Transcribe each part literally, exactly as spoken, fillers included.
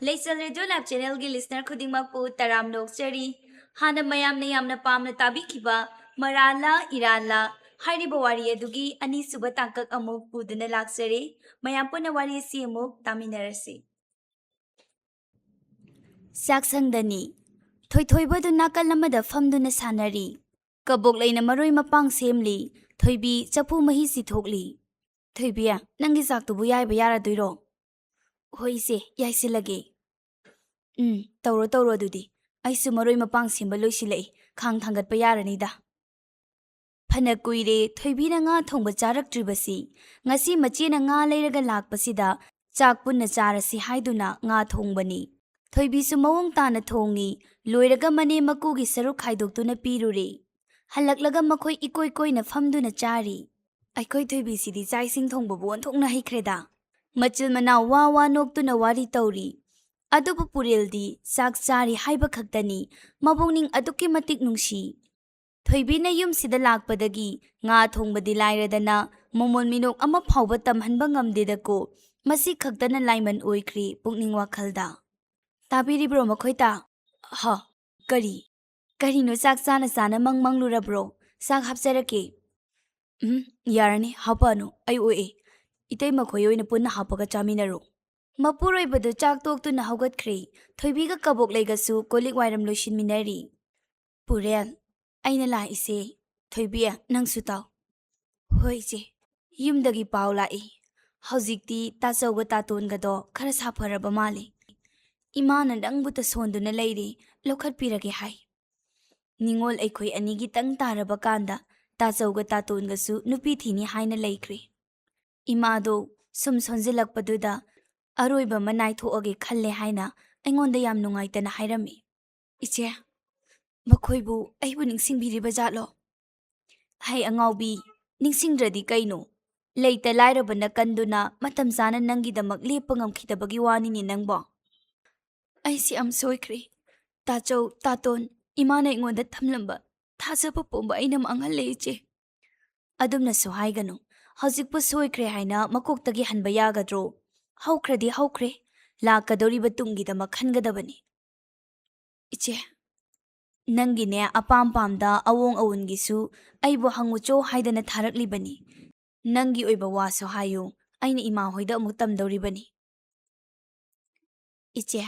ꯂꯩꯆꯜ radio live ꯆꯦꯅꯦꯜꯒꯤ listener ꯈꯨꯗꯤꯡꯃꯛꯄꯨ ꯇꯔꯥꯝꯅ ꯑꯣꯛꯆꯔꯤ꯫ ꯍꯥꯟꯅ ꯃꯌꯥꯝꯅ ꯌꯥꯝꯅ ꯄꯥꯝꯅ ꯇꯥꯕꯤꯈꯤꯕ ꯃꯔꯥꯜꯂꯥ ꯏꯔꯥꯜꯂꯥ ꯍꯥꯏꯔꯤꯕ ꯋꯥꯔꯤ ꯑꯗꯨꯒꯤ ꯑꯅꯤꯁꯨꯕ ꯇꯥꯡꯀꯛ ꯑꯃꯨꯛ ꯄꯨꯗꯨꯅ ꯂꯥꯛꯆꯔꯦ꯫ ꯃꯌꯥꯝ ꯄꯨꯟꯅ ꯋꯥꯔꯤ ꯑꯁꯤ ꯑꯃꯨꯛ ꯇꯥꯃꯤꯟꯅꯔꯁꯤ꯫ ꯆꯥꯛꯁꯪꯗꯅꯤ꯫ ꯊꯣꯏꯊꯣꯏꯕꯗꯨ ꯅꯥꯀꯜ ꯑꯃꯗ ꯐꯝꯗꯨꯅ ꯁꯥꯟꯅꯔꯤ꯫ ꯀꯕꯣꯛ ꯂꯩꯅ ꯃꯔꯣꯏ ꯃꯄꯥꯡ ꯁꯦꯝꯂꯤ꯫ ꯊꯣꯏꯕꯤ ꯆꯐꯨ ꯃꯍꯤ ꯆꯤꯊꯣꯛꯂꯤ꯫ "ꯊꯣꯏꯕꯤ, ꯅꯪꯒꯤ ꯆꯥꯛꯇꯨꯕꯨ ꯌꯥꯏꯕ ꯌꯥꯔꯗꯣꯏꯔꯣ?" "ꯍꯣꯏ ꯏꯆꯦ, ꯌꯥꯏꯁꯤꯜꯂꯒꯦ꯫" "ꯎꯝ, ꯇꯧꯔꯣ ꯇꯧꯔꯣ ꯑꯗꯨꯗꯤ꯫ ꯑꯩꯁꯨ ꯃꯔꯣꯏ ꯃꯄꯥꯡ ꯁꯦꯝꯕ ꯂꯣꯏꯁꯤꯜꯂꯛꯏ, ꯈꯥꯡ ꯊꯥꯡꯒꯠꯄ ꯌꯥꯔꯅꯤꯗ꯫" ꯐꯅ ꯀꯨꯏꯔꯦ ꯊꯣꯏꯕꯤꯅ ꯉꯥ ꯊꯣꯡꯕ ꯆꯥꯔꯛꯇ꯭ꯔꯤꯕꯁꯤ꯫ ꯉꯁꯤ ꯃꯆꯦꯅ ꯉꯥ ꯂꯩꯔꯒ ꯂꯥꯛꯄꯁꯤꯗ ꯆꯥꯛ ꯄꯨꯟꯅ ꯆꯥꯔꯁꯤ ꯍꯥꯏꯗꯨꯅ ꯉꯥ ꯊꯣꯡꯕꯅꯤ꯫ ꯊꯣꯏꯕꯤꯁꯨ ꯃꯑꯣꯡ ꯇꯥꯅ ꯊꯣꯡꯉꯤ꯫ ꯂꯣꯏꯔꯒ ꯃꯅꯦꯝ ꯃꯀꯨꯒꯤ ꯁꯔꯨꯛ ꯈꯥꯏꯗꯣꯛꯇꯨꯅ ꯄꯤꯔꯨꯔꯦ꯫ ꯍꯜꯂꯛꯂꯒ ꯃꯈꯣꯏ ꯏꯀꯣꯏ ꯀꯣꯏꯅ ꯐꯝꯗꯨꯅ ꯆꯥꯔꯤ꯫ ꯑꯩꯈꯣꯏ ꯊꯣꯏꯕꯤꯁꯤꯗꯤ ꯆꯥꯛ ꯏꯁꯤꯡ ꯊꯣꯡꯕꯕꯨ ꯑꯣꯟꯊꯣꯛꯅ ꯍꯩꯈ꯭ꯔꯦꯗ꯫ ꯃꯆꯤꯜ ꯃꯅꯥꯎ ꯋꯥ ꯋꯥ ꯅꯣꯛꯇꯨꯅ ꯋꯥꯔꯤ ꯇꯧꯔꯤ꯫ ꯑꯗꯨꯕꯨ ꯄꯨꯔꯦꯜꯗꯤ ꯆꯥꯛ ꯆꯥꯔꯤ ꯍꯥꯏꯕ ꯈꯛꯇꯅꯤ꯫ ꯃꯕꯨꯛꯅꯤꯡ ꯑꯗꯨꯛꯀꯤ ꯃꯇꯤꯛ ꯅꯨꯡꯁꯤ꯫ ꯊꯣꯏꯕꯤꯅ ꯌꯨꯝꯁꯤꯗ ꯂꯥꯛꯄꯗꯒꯤ ꯉꯥ ꯊꯣꯡꯕꯗꯤ ꯂꯥꯏꯔꯗꯅ ꯃꯃꯣꯟ ꯃꯤꯅꯣꯛ ꯑꯃ ꯐꯥꯎꯕ ꯇꯝꯍꯟꯕ ꯉꯝꯗꯦꯗꯀꯣ꯫ ꯃꯁꯤ ꯈꯛꯇꯅ ꯂꯥꯏꯃꯟ ꯑꯣꯏꯈ꯭ꯔꯦ ꯄꯨꯛꯅꯤꯡ ꯋꯥꯈꯜꯗ꯫ "ꯇꯥꯕꯤꯔꯤꯕ꯭ꯔꯣ ꯃꯈꯣꯏ ꯇꯥ?" "ꯍ, ꯀꯔꯤ?" "ꯀꯔꯤꯅꯣ ꯆꯥꯛ ꯆꯥꯅ ꯆꯥꯅ ꯃꯪ ꯃꯪꯂꯨꯔꯕ꯭ꯔꯣ? ꯆꯥꯛ ꯍꯥꯞꯆꯔꯛꯀꯦ꯫" "ꯎꯝ, ꯌꯥꯔꯅꯤ, ꯍꯥꯞꯄꯛꯑꯅꯨ, ꯑꯩ ꯑꯣꯛꯑꯦ꯫ ꯏꯇꯩꯃꯈꯣꯏ ꯑꯣꯏꯅ ꯄꯨꯟꯅ ꯍꯥꯞꯄꯒ ꯆꯥꯃꯤꯟꯅꯔꯣ꯫" ꯃꯄꯨꯔꯣꯏꯕꯗꯨ ꯆꯥꯛ ꯇꯣꯛꯇꯨꯅ ꯍꯧꯒꯠꯈ꯭ꯔꯦ꯫ ꯊꯣꯏꯕꯤꯒ ꯀꯕꯣꯛꯂꯩꯒꯁꯨ ꯀꯣꯜꯂꯤꯛ ꯋꯥꯏꯔꯝ ꯂꯣꯏꯁꯤꯟꯃꯤꯟꯅꯔꯤ꯫ "ꯄꯨꯔꯦꯜ, ꯑꯩꯅ ꯂꯥꯛꯏꯁꯦ꯫ ꯊꯣꯏꯕꯤ, ꯅꯪꯁꯨ ꯇꯥꯎ꯫" "ꯍꯣꯏ ꯏꯆꯦ꯫" "ꯌꯨꯝꯗꯒꯤ ꯄꯥꯎ ꯂꯥꯛꯏ꯫ ꯍꯧꯖꯤꯛꯇꯤ ꯇꯥꯆꯧꯒ ꯇꯥꯇꯣꯟꯒꯗꯣ ꯈꯔ ꯁꯥꯐꯔꯕ ꯃꯥꯜꯂꯤ꯫ ꯏꯃꯥꯅ ꯅꯪꯕꯨ ꯇꯁꯣꯟꯗꯨꯅ ꯂꯩꯔꯤ, ꯂꯧꯈꯠꯄꯤꯔꯒꯦ ꯍꯥꯏ꯫ ꯅꯤꯉꯣꯜ ꯑꯩꯈꯣꯏ ꯑꯅꯤꯒꯤꯇꯪ ꯇꯥꯔꯕ ꯀꯥꯟꯗ ꯇꯥꯆꯧꯒ ꯇꯥꯇꯣꯟꯒꯁꯨ ꯅꯨꯄꯤ ꯊꯤꯅꯤ ꯍꯥꯏꯅ ꯂꯩꯈ꯭ꯔꯦ꯫ ꯏꯃꯥꯗꯣ ꯁꯨꯝ ꯁꯣꯟꯖꯤꯜꯂꯛꯄꯗꯨꯗ ꯑꯔꯣꯏꯕ ꯑꯃ ꯅꯥꯏꯊꯣꯛꯑꯒꯦ ꯈꯜꯂꯦ" ꯍꯥꯏꯅ ꯑꯩꯉꯣꯟꯗ ꯌꯥꯝ ꯅꯨꯡꯉꯥꯏꯇꯅ ꯍꯥꯏꯔꯝꯃꯤ꯫ "ꯏꯆꯦ, ꯃꯈꯣꯏꯕꯨ ꯑꯩꯕꯨ ꯅꯤꯡꯁꯤꯡꯕꯤꯔꯤꯕ ꯖꯥꯠꯂꯣ?" "ꯍꯩ ꯑꯉꯥꯎꯕꯤ, ꯅꯤꯡꯁꯤꯡꯗ꯭ꯔꯗꯤ ꯀꯩꯅꯣ? ꯂꯩꯇ ꯂꯥꯏꯔꯕ ꯅꯥꯀꯟꯗꯨꯅ ꯃꯇꯝ ꯆꯥꯅ ꯅꯪꯒꯤꯗꯃꯛ ꯂꯦꯞꯄ ꯉꯝꯈꯤꯗꯕꯒꯤ ꯋꯥꯅꯤꯅꯦ ꯅꯪꯕꯣ꯫" "ꯑꯩꯁꯦ ꯌꯥꯝ ꯁꯣꯏꯈ꯭ꯔꯦ꯫ ꯇꯥꯆꯧ, ꯇꯥꯇꯣꯟ, ꯏꯃꯥꯅ ꯑꯩꯉꯣꯟꯗ ꯊꯝꯂꯝꯕ ꯊꯥꯖꯕ ꯄꯨꯝꯕ ꯑꯩꯅ ꯃꯥꯡꯍꯜꯂꯦ ꯏꯆꯦ꯫" "ꯑꯗꯨꯝꯅꯁꯨ ꯍꯥꯏꯒꯅꯨ꯫ ꯍꯧꯖꯤꯛꯄꯨ ꯁꯣꯏꯈ꯭ꯔꯦ ꯍꯥꯏꯅ ꯃꯀꯣꯛꯇꯒꯤ ꯍꯟꯕ ꯌꯥꯒꯗ꯭ꯔꯣ? ꯍꯧꯈ꯭ꯔꯗꯤ ꯍꯧꯈ꯭ꯔꯦ꯫ ꯂꯥꯛꯀꯗꯧꯔꯤꯕ ꯇꯨꯡꯒꯤꯗꯃꯛ ꯈꯟꯒꯗꯕꯅꯤ꯫ ꯏꯆꯦ, ꯅꯪꯒꯤꯅꯦ ꯑꯄꯥꯝ ꯄꯥꯝꯗ ꯑꯋꯣꯡ ꯑꯋꯨꯟꯒꯤꯁꯨ ꯑꯩꯕꯨ ꯍꯪꯉꯨꯆꯣ ꯍꯥꯏꯗꯅ ꯊꯥꯔꯛꯂꯤꯕꯅꯤ꯫ ꯅꯪꯒꯤ ꯑꯣꯏꯕ ꯋꯥꯁꯨ ꯍꯥꯏꯌꯨ, ꯑꯩꯅ ꯏꯃꯥ ꯍꯣꯏꯗ ꯑꯃꯨꯛ ꯇꯝꯗꯧꯔꯤꯕꯅꯤ꯫ ꯏꯆꯦ,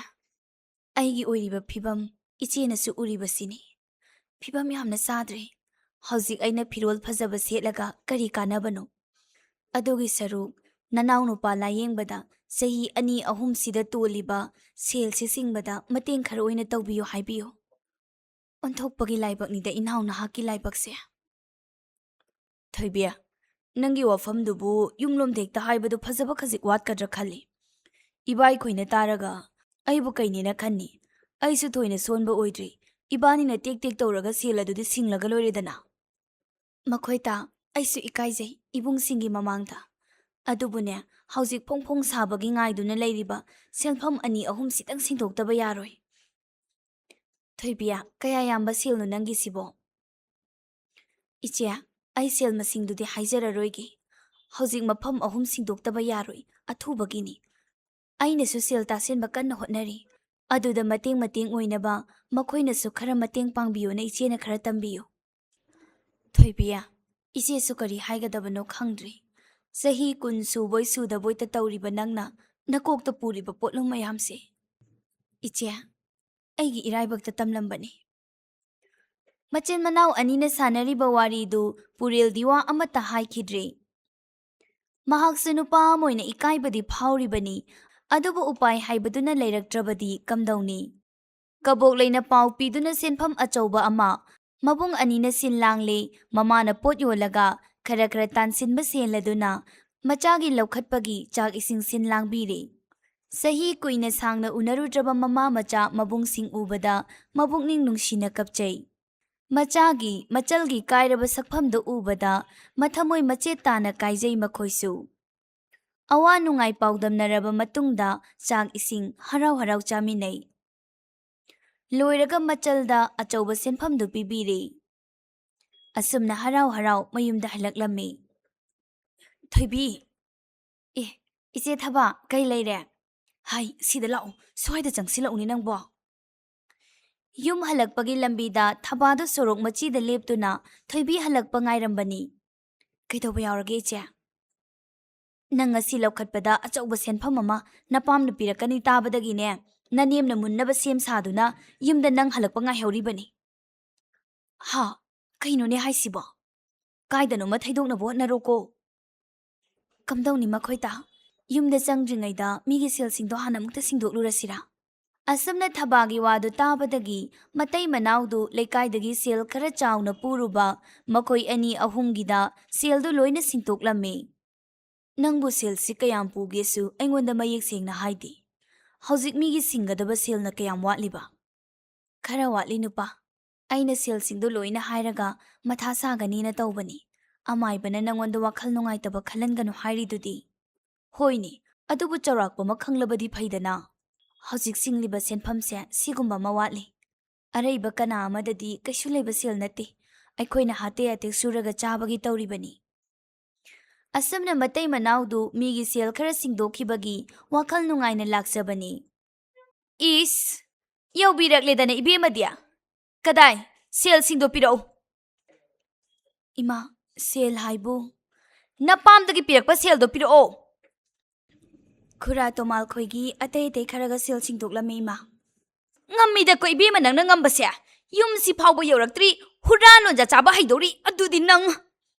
ꯑꯩꯒꯤ ꯑꯣꯏꯔꯤꯕ ꯐꯤꯕꯝ ꯏꯆꯦꯅꯁꯨ ꯎꯔꯤꯕꯁꯤꯅꯤ꯫ ꯐꯤꯕꯝ ꯌꯥꯝꯅ ꯆꯥꯗ꯭ꯔꯦ꯫ ꯍꯧꯖꯤꯛ ꯑꯩꯅ ꯐꯤꯔꯣꯜ ꯐꯖꯕ ꯁꯦꯠꯂꯒ ꯀꯔꯤ ꯀꯥꯟꯅꯕꯅꯣ? ꯑꯗꯨꯒꯤ ꯁꯔꯨꯛ ꯅꯅꯥꯎꯅꯨꯄꯥ ꯂꯥꯌꯦꯡꯕꯗ ꯆꯍꯤ ꯑꯅꯤ ꯑꯍꯨꯝꯁꯤꯗ ꯇꯣꯜꯂꯤꯕ ꯁꯦꯜꯁꯤ ꯁꯤꯡꯕꯗ ꯃꯇꯦꯡ ꯈꯔ ꯑꯣꯏꯅ ꯇꯧꯕꯤꯌꯨ ꯍꯥꯏꯕꯤꯌꯨ꯫ ꯑꯣꯟꯊꯣꯛꯄꯒꯤ ꯂꯥꯏꯕꯛꯅꯤꯗ ꯏꯅꯥꯎ ꯅꯍꯥꯛꯀꯤ ꯂꯥꯏꯕꯛꯁꯦ꯫ ꯊꯣꯏꯕꯤ, ꯅꯪꯒꯤ ꯋꯥꯐꯝꯗꯨꯕꯨ ꯌꯨꯝꯂꯣꯝꯗ ꯍꯦꯛꯇ ꯍꯥꯏꯕꯗꯨ ꯐꯖꯕ ꯈꯖꯤꯛ ꯋꯥꯠꯀꯗ꯭ꯔꯥ ꯈꯜꯂꯤ꯫ ꯏꯕꯥꯏꯈꯣꯏꯅ ꯇꯥꯔꯒ ꯑꯩꯕꯨ ꯀꯩꯅꯦꯅ ꯈꯟꯅꯤ꯫ ꯑꯩꯁꯨ ꯊꯣꯏꯅ ꯁꯣꯟꯕ ꯑꯣꯏꯗ꯭ꯔꯤ꯫ ꯏꯕꯥꯅꯤꯅ ꯇꯦꯛ ꯇꯦꯛ ꯇꯧꯔꯒ ꯁꯦꯜ ꯑꯗꯨꯗꯤ ꯁꯤꯡꯂꯒ ꯂꯣꯏꯔꯦꯗꯅ꯫ ꯃꯈꯣꯏ ꯇꯥ, ꯑꯩꯁꯨ ꯏꯀꯥꯏꯖꯩ ꯏꯕꯨꯡꯁꯤꯡꯒꯤ ꯃꯃꯥꯡꯗ꯫ ꯑꯗꯨꯕꯨꯅꯦ, ꯍꯧꯖꯤꯛ ꯐꯣꯡ ꯐꯣꯡ ꯁꯥꯕꯒꯤ ꯉꯥꯏꯗꯨꯅ ꯂꯩꯔꯤꯕ ꯁꯦꯟꯐꯝ ꯑꯅꯤ ꯑꯍꯨꯝꯁꯤꯗꯪ ꯁꯤꯡꯗꯣꯛꯇꯕ ꯌꯥꯔꯣꯏ꯫ ꯊꯣꯏꯕꯤ, ꯀꯌꯥ ꯌꯥꯝꯕ ꯁꯦꯜꯅꯣ ꯅꯪꯒꯤꯁꯤꯕꯣ? ꯏꯆꯦ, ꯑꯩ ꯁꯦꯜ ꯃꯁꯤꯡꯗꯨꯗꯤ ꯍꯥꯏꯖꯔꯔꯣꯏꯒꯦ꯫ ꯍꯧꯖꯤꯛ ꯃꯐꯝ ꯑꯍꯨꯝ ꯁꯤꯡꯗꯣꯛꯇꯕ ꯌꯥꯔꯣꯏ, ꯑꯊꯨꯕꯒꯤꯅꯤ꯫ ꯑꯩꯅꯁꯨ ꯁꯦꯜ ꯇꯥꯁꯤꯟꯕ ꯀꯟꯅ ꯍꯣꯠꯅꯔꯤ꯫ ꯑꯗꯨꯗ ꯃꯇꯦꯡ ꯃꯇꯦꯡ ꯑꯣꯏꯅꯕ ꯃꯈꯣꯏꯅꯁꯨ ꯈꯔ ꯃꯇꯦꯡ ꯄꯥꯡꯕꯤꯌꯣꯅ ꯏꯆꯦꯅ ꯈꯔ ꯇꯝꯕꯤꯌꯨ꯫ ꯊꯣꯏꯕꯤ, ꯏꯆꯦꯁꯨ ꯀꯔꯤ ꯍꯥꯏꯒꯗꯕꯅꯣ ꯈꯪꯗ꯭ꯔꯤ꯫ ꯆꯍꯤ ꯀꯨꯟ ꯁꯨꯕꯣꯏ ꯁꯨꯗꯕꯣꯏꯇ ꯇꯧꯔꯤꯕ ꯅꯪꯅ ꯅꯀꯣꯛꯇ ꯄꯨꯔꯤꯕ ꯄꯣꯠꯂꯨꯝ ꯃꯌꯥꯝꯁꯦ꯫ ꯏꯆꯦ, ꯑꯩꯒꯤ ꯏꯔꯥꯏꯕꯛꯇ ꯇꯝꯂꯝꯕꯅꯤ꯫ ꯃꯆꯤꯟ ꯃꯅꯥꯎ ꯑꯅꯤꯅ ꯁꯥꯟꯅꯔꯤꯕ ꯋꯥꯔꯤꯗꯨ ꯄꯨꯔꯦꯜꯗꯤ ꯋꯥ ꯑꯃꯠꯇ ꯍꯥꯏꯈꯤꯗ꯭ꯔꯦ꯫ ꯃꯍꯥꯛꯁꯨ ꯅꯨꯄꯥ ꯑꯃ ꯑꯣꯏꯅ ꯏꯀꯥꯏꯕꯗꯤ ꯐꯥꯎꯔꯤꯕꯅꯤ, ꯑꯗꯨꯕꯨ ꯎꯄꯥꯏ ꯍꯥꯏꯕꯗꯨꯅ ꯂꯩꯔꯛꯇ꯭ꯔꯕꯗꯤ ꯀꯝꯗꯧꯅꯤ? ꯀꯕꯣꯛ ꯂꯩꯅ ꯄꯥꯎ ꯄꯤꯗꯨꯅ ꯁꯦꯟꯐꯝ ꯑꯆꯧꯕ ꯑꯃ ꯃꯕꯨꯡ ꯑꯅꯤꯅ ꯁꯤꯟ ꯂꯥꯡꯂꯦ꯫ ꯃꯃꯥꯅ ꯄꯣꯠ ꯌꯣꯜꯂꯒ ꯈꯔ ꯈꯔ ꯇꯥꯟꯁꯤꯟꯕ ꯁꯦꯜ ꯑꯗꯨꯅ ꯃꯆꯥꯒꯤ ꯂꯧꯈꯠꯄꯒꯤ ꯆꯥꯛ ꯏꯁꯤꯡ ꯁꯤꯟ ꯂꯥꯡꯕꯤꯔꯦ꯫ ꯆꯍꯤ ꯀꯨꯏꯅ ꯁꯥꯡꯅ ꯎꯅꯔꯨꯗ꯭ꯔꯕ ꯃꯃꯥ ꯃꯆꯥ ꯃꯕꯨꯡꯁꯤꯡ ꯎꯕꯗ ꯃꯕꯨꯛꯅꯤꯡ ꯅꯨꯡꯁꯤꯅ ꯀꯞꯆꯩ꯫ ꯃꯆꯥꯒꯤ, ꯃꯆꯜꯒꯤ ꯀꯥꯏꯔꯕ ꯁꯛꯐꯝꯗꯨ ꯎꯕꯗ ꯃꯊꯃꯣꯏ ꯃꯆꯦꯠ ꯇꯥꯅ ꯀꯥꯏꯖꯩ ꯃꯈꯣꯏꯁꯨ꯫ ꯑꯋꯥ ꯅꯨꯡꯉꯥꯏ ꯄꯥꯎꯗꯝꯅꯔꯕ ꯃꯇꯨꯡꯗ ꯆꯥꯛ ꯏꯁꯤꯡ ꯍꯔꯥꯎ ꯍꯔꯥꯎ ꯆꯥꯃꯤꯟꯅꯩ꯫ ꯂꯣꯏꯔꯒ ꯃꯆꯜꯗ ꯑꯆꯧꯕ ꯁꯦꯟꯐꯝꯗꯨ ꯄꯤꯕꯤꯔꯦ꯫ ꯑꯁꯨꯝꯅ ꯍꯔꯥꯎ ꯍꯔꯥꯎ ꯃꯌꯨꯝꯗ ꯍꯜꯂꯛꯂꯝꯃꯤ꯫ ꯊꯣꯏꯕꯤ, ꯑꯦ, ꯏꯆꯦ ꯊꯕꯥ, ꯀꯩ ꯂꯩꯔꯦ? "ꯍꯥꯏ, ꯁꯤꯗ ꯂꯥꯛꯑꯣ, ꯁ꯭ꯋꯥꯏꯗ ꯆꯪꯁꯤꯜꯂꯛꯎꯅꯦ ꯅꯪꯕꯣ꯫" ꯌꯨꯝ ꯍꯜꯂꯛꯄꯒꯤ ꯂꯝꯕꯤꯗ ꯊꯕꯥꯗꯣ ꯁꯣꯔꯣꯛ ꯃꯆꯤꯗ ꯂꯦꯞꯇꯨꯅ ꯊꯣꯏꯕꯤ ꯍꯜꯂꯛꯄ ꯉꯥꯏꯔꯝꯕꯅꯤ꯫ "ꯀꯩꯗꯧꯕ ꯌꯥꯎꯔꯒꯦ, ꯏꯆꯦ?" "ꯅꯪ ꯉꯁꯤ ꯂꯧꯈꯠꯄꯗ ꯑꯆꯧꯕ ꯁꯦꯟꯐꯝ ꯑꯃ ꯅꯄꯥꯝꯅ ꯄꯤꯔꯛꯀꯅꯤ ꯇꯥꯕꯗꯒꯤꯅꯦ, ꯅꯅꯦꯝꯅ ꯃꯨꯟꯅꯕ ꯁꯦꯝ ꯁꯥꯗꯨꯅ ꯌꯨꯝꯗ ꯅꯪ ꯍꯜꯂꯛꯄ ꯉꯥꯏꯍꯧꯔꯤꯕꯅꯤ꯫" "ꯍꯥ? ꯀꯩꯅꯣꯅꯦ ꯍꯥꯏꯁꯤꯕꯣ? ꯀꯥꯏꯗꯅꯣꯃ ꯊꯩꯗꯣꯛꯅꯕ ꯍꯣꯠꯅꯔꯣꯀꯣ꯫" "ꯀꯝꯗꯧꯅꯤ ꯃꯈꯣꯏ ꯇꯥ? ꯌꯨꯝꯗ ꯆꯪꯗ꯭ꯔꯤꯉꯩꯗ ꯃꯤꯒꯤ ꯁꯦꯜꯁꯤꯡꯗꯣ ꯍꯥꯟꯅ ꯑꯃꯨꯛꯇ ꯁꯤꯡꯗꯣꯛꯂꯨꯔꯁꯤꯔꯥ?" ꯑꯁꯨꯝꯅ ꯊꯕꯥꯒꯤ ꯋꯥꯗꯨ ꯇꯥꯕꯗꯒꯤ ꯃꯇꯩ ꯃꯅꯥꯎꯗꯨ ꯂꯩꯀꯥꯏꯗꯒꯤ ꯁꯦꯜ ꯈꯔ ꯆꯥꯎꯅ ꯄꯨꯔꯨꯕ ꯃꯈꯣꯏ ꯑꯅꯤ ꯑꯍꯨꯝꯒꯤꯗ ꯁꯦꯜꯗꯨ ꯂꯣꯏꯅ ꯁꯤꯡꯇꯣꯛꯂꯝꯃꯤ꯫ "ꯅꯪꯕꯨ ꯁꯦꯜꯁꯤ ꯀꯌꯥꯝ ꯄꯨꯒꯦꯁꯨ ꯑꯩꯉꯣꯟꯗ ꯃꯌꯦꯛ ꯁꯦꯡꯅ ꯍꯥꯏꯗꯦ꯫ ꯍꯧꯖꯤꯛ ꯃꯤꯒꯤ ꯁꯤꯡꯒꯗꯕ ꯁꯦꯜꯅ ꯀꯌꯥꯝ ꯋꯥꯠꯂꯤꯕ?" "ꯈꯔ ꯋꯥꯠꯂꯤ ꯅꯨꯄꯥ꯫ ꯑꯩꯅ ꯁꯦꯜꯁꯤꯡꯗꯣ ꯂꯣꯏꯅ ꯍꯥꯏꯔꯒ ꯃꯊꯥ ꯁꯥꯒꯅꯤꯅ ꯇꯧꯕꯅꯤ꯫ ꯑꯃꯥꯏꯕꯅ ꯅꯪꯉꯣꯟꯗ ꯋꯥꯈꯜ ꯅꯨꯡꯉꯥꯏꯇꯕ ꯈꯜꯍꯟꯒꯅꯨ ꯍꯥꯏꯔꯤꯗꯨꯗꯤ꯫" "ꯍꯣꯏꯅꯦ, ꯑꯗꯨꯕꯨ ꯆꯥꯎꯔꯥꯛꯄ ꯑꯃ ꯈꯪꯂꯕꯗꯤ ꯐꯩꯗꯅ꯫ ꯍꯧꯖꯤꯛ ꯁꯤꯡꯂꯤꯕ ꯁꯦꯟꯐꯝꯁꯦ ꯁꯤꯒꯨꯝꯕ ꯑꯃ ꯋꯥꯠꯂꯤ꯫ ꯑꯔꯩꯕ ꯀꯅꯥ ꯑꯃꯗꯗꯤ ꯀꯩꯁꯨ ꯂꯩꯕ ꯁꯦꯜ ꯅꯠꯇꯦ꯫ ꯑꯩꯈꯣꯏꯅ ꯍꯥꯇꯦ ꯍꯥꯇꯦ ꯁꯨꯔꯒ ꯆꯥꯕꯒꯤ ꯇꯧꯔꯤꯕꯅꯤ꯫" ꯑꯁꯨꯝꯅ ꯃꯇꯩ ꯃꯅꯥꯎꯗꯨ ꯃꯤꯒꯤ ꯁꯦꯜ ꯈꯔ ꯁꯤꯡꯗꯣꯛꯈꯤꯕꯒꯤ ꯋꯥꯈꯜ ꯅꯨꯡꯉꯥꯏꯅ ꯂꯥꯛꯆꯕꯅꯤ꯫ "ꯏꯁ, ꯌꯧꯕꯤꯔꯛꯂꯦꯗꯅ ꯏꯕꯦꯝꯃꯗꯤ꯫ ꯀꯗꯥꯏ? ꯁꯦꯜꯁꯤꯡꯗꯣ ꯄꯤꯔꯛꯎ꯫" "ꯏꯃꯥ, ꯁꯦꯜ ꯍꯥꯏꯕꯨ?" "ꯅꯄꯥꯝꯗꯒꯤ ꯄꯤꯔꯛꯄ ꯁꯦꯜꯗꯣ ꯄꯤꯔꯛꯑꯣ꯫" "ꯈꯨꯔꯥ ꯇꯣꯃꯥꯜ ꯈꯣꯏꯒꯤ ꯑꯇꯩ ꯑꯇꯩ ꯈꯔꯒ ꯁꯦꯜ ꯁꯤꯡꯗꯣꯛꯂꯝꯃꯤ ꯏꯃꯥ꯫" "ꯉꯝꯃꯤꯗꯀꯣ ꯏꯕꯦꯝꯃ ꯅꯪꯅ ꯉꯝꯕꯁꯦ꯫ ꯌꯨꯝꯁꯤ ꯐꯥꯎꯕ ꯌꯧꯔꯛꯇ꯭ꯔꯤ, ꯍꯨꯔꯥ ꯂꯣꯟꯖꯥ ꯆꯥꯕ ꯍꯩꯗꯧꯔꯤ ꯑꯗꯨꯗꯤ ꯅꯪ꯫"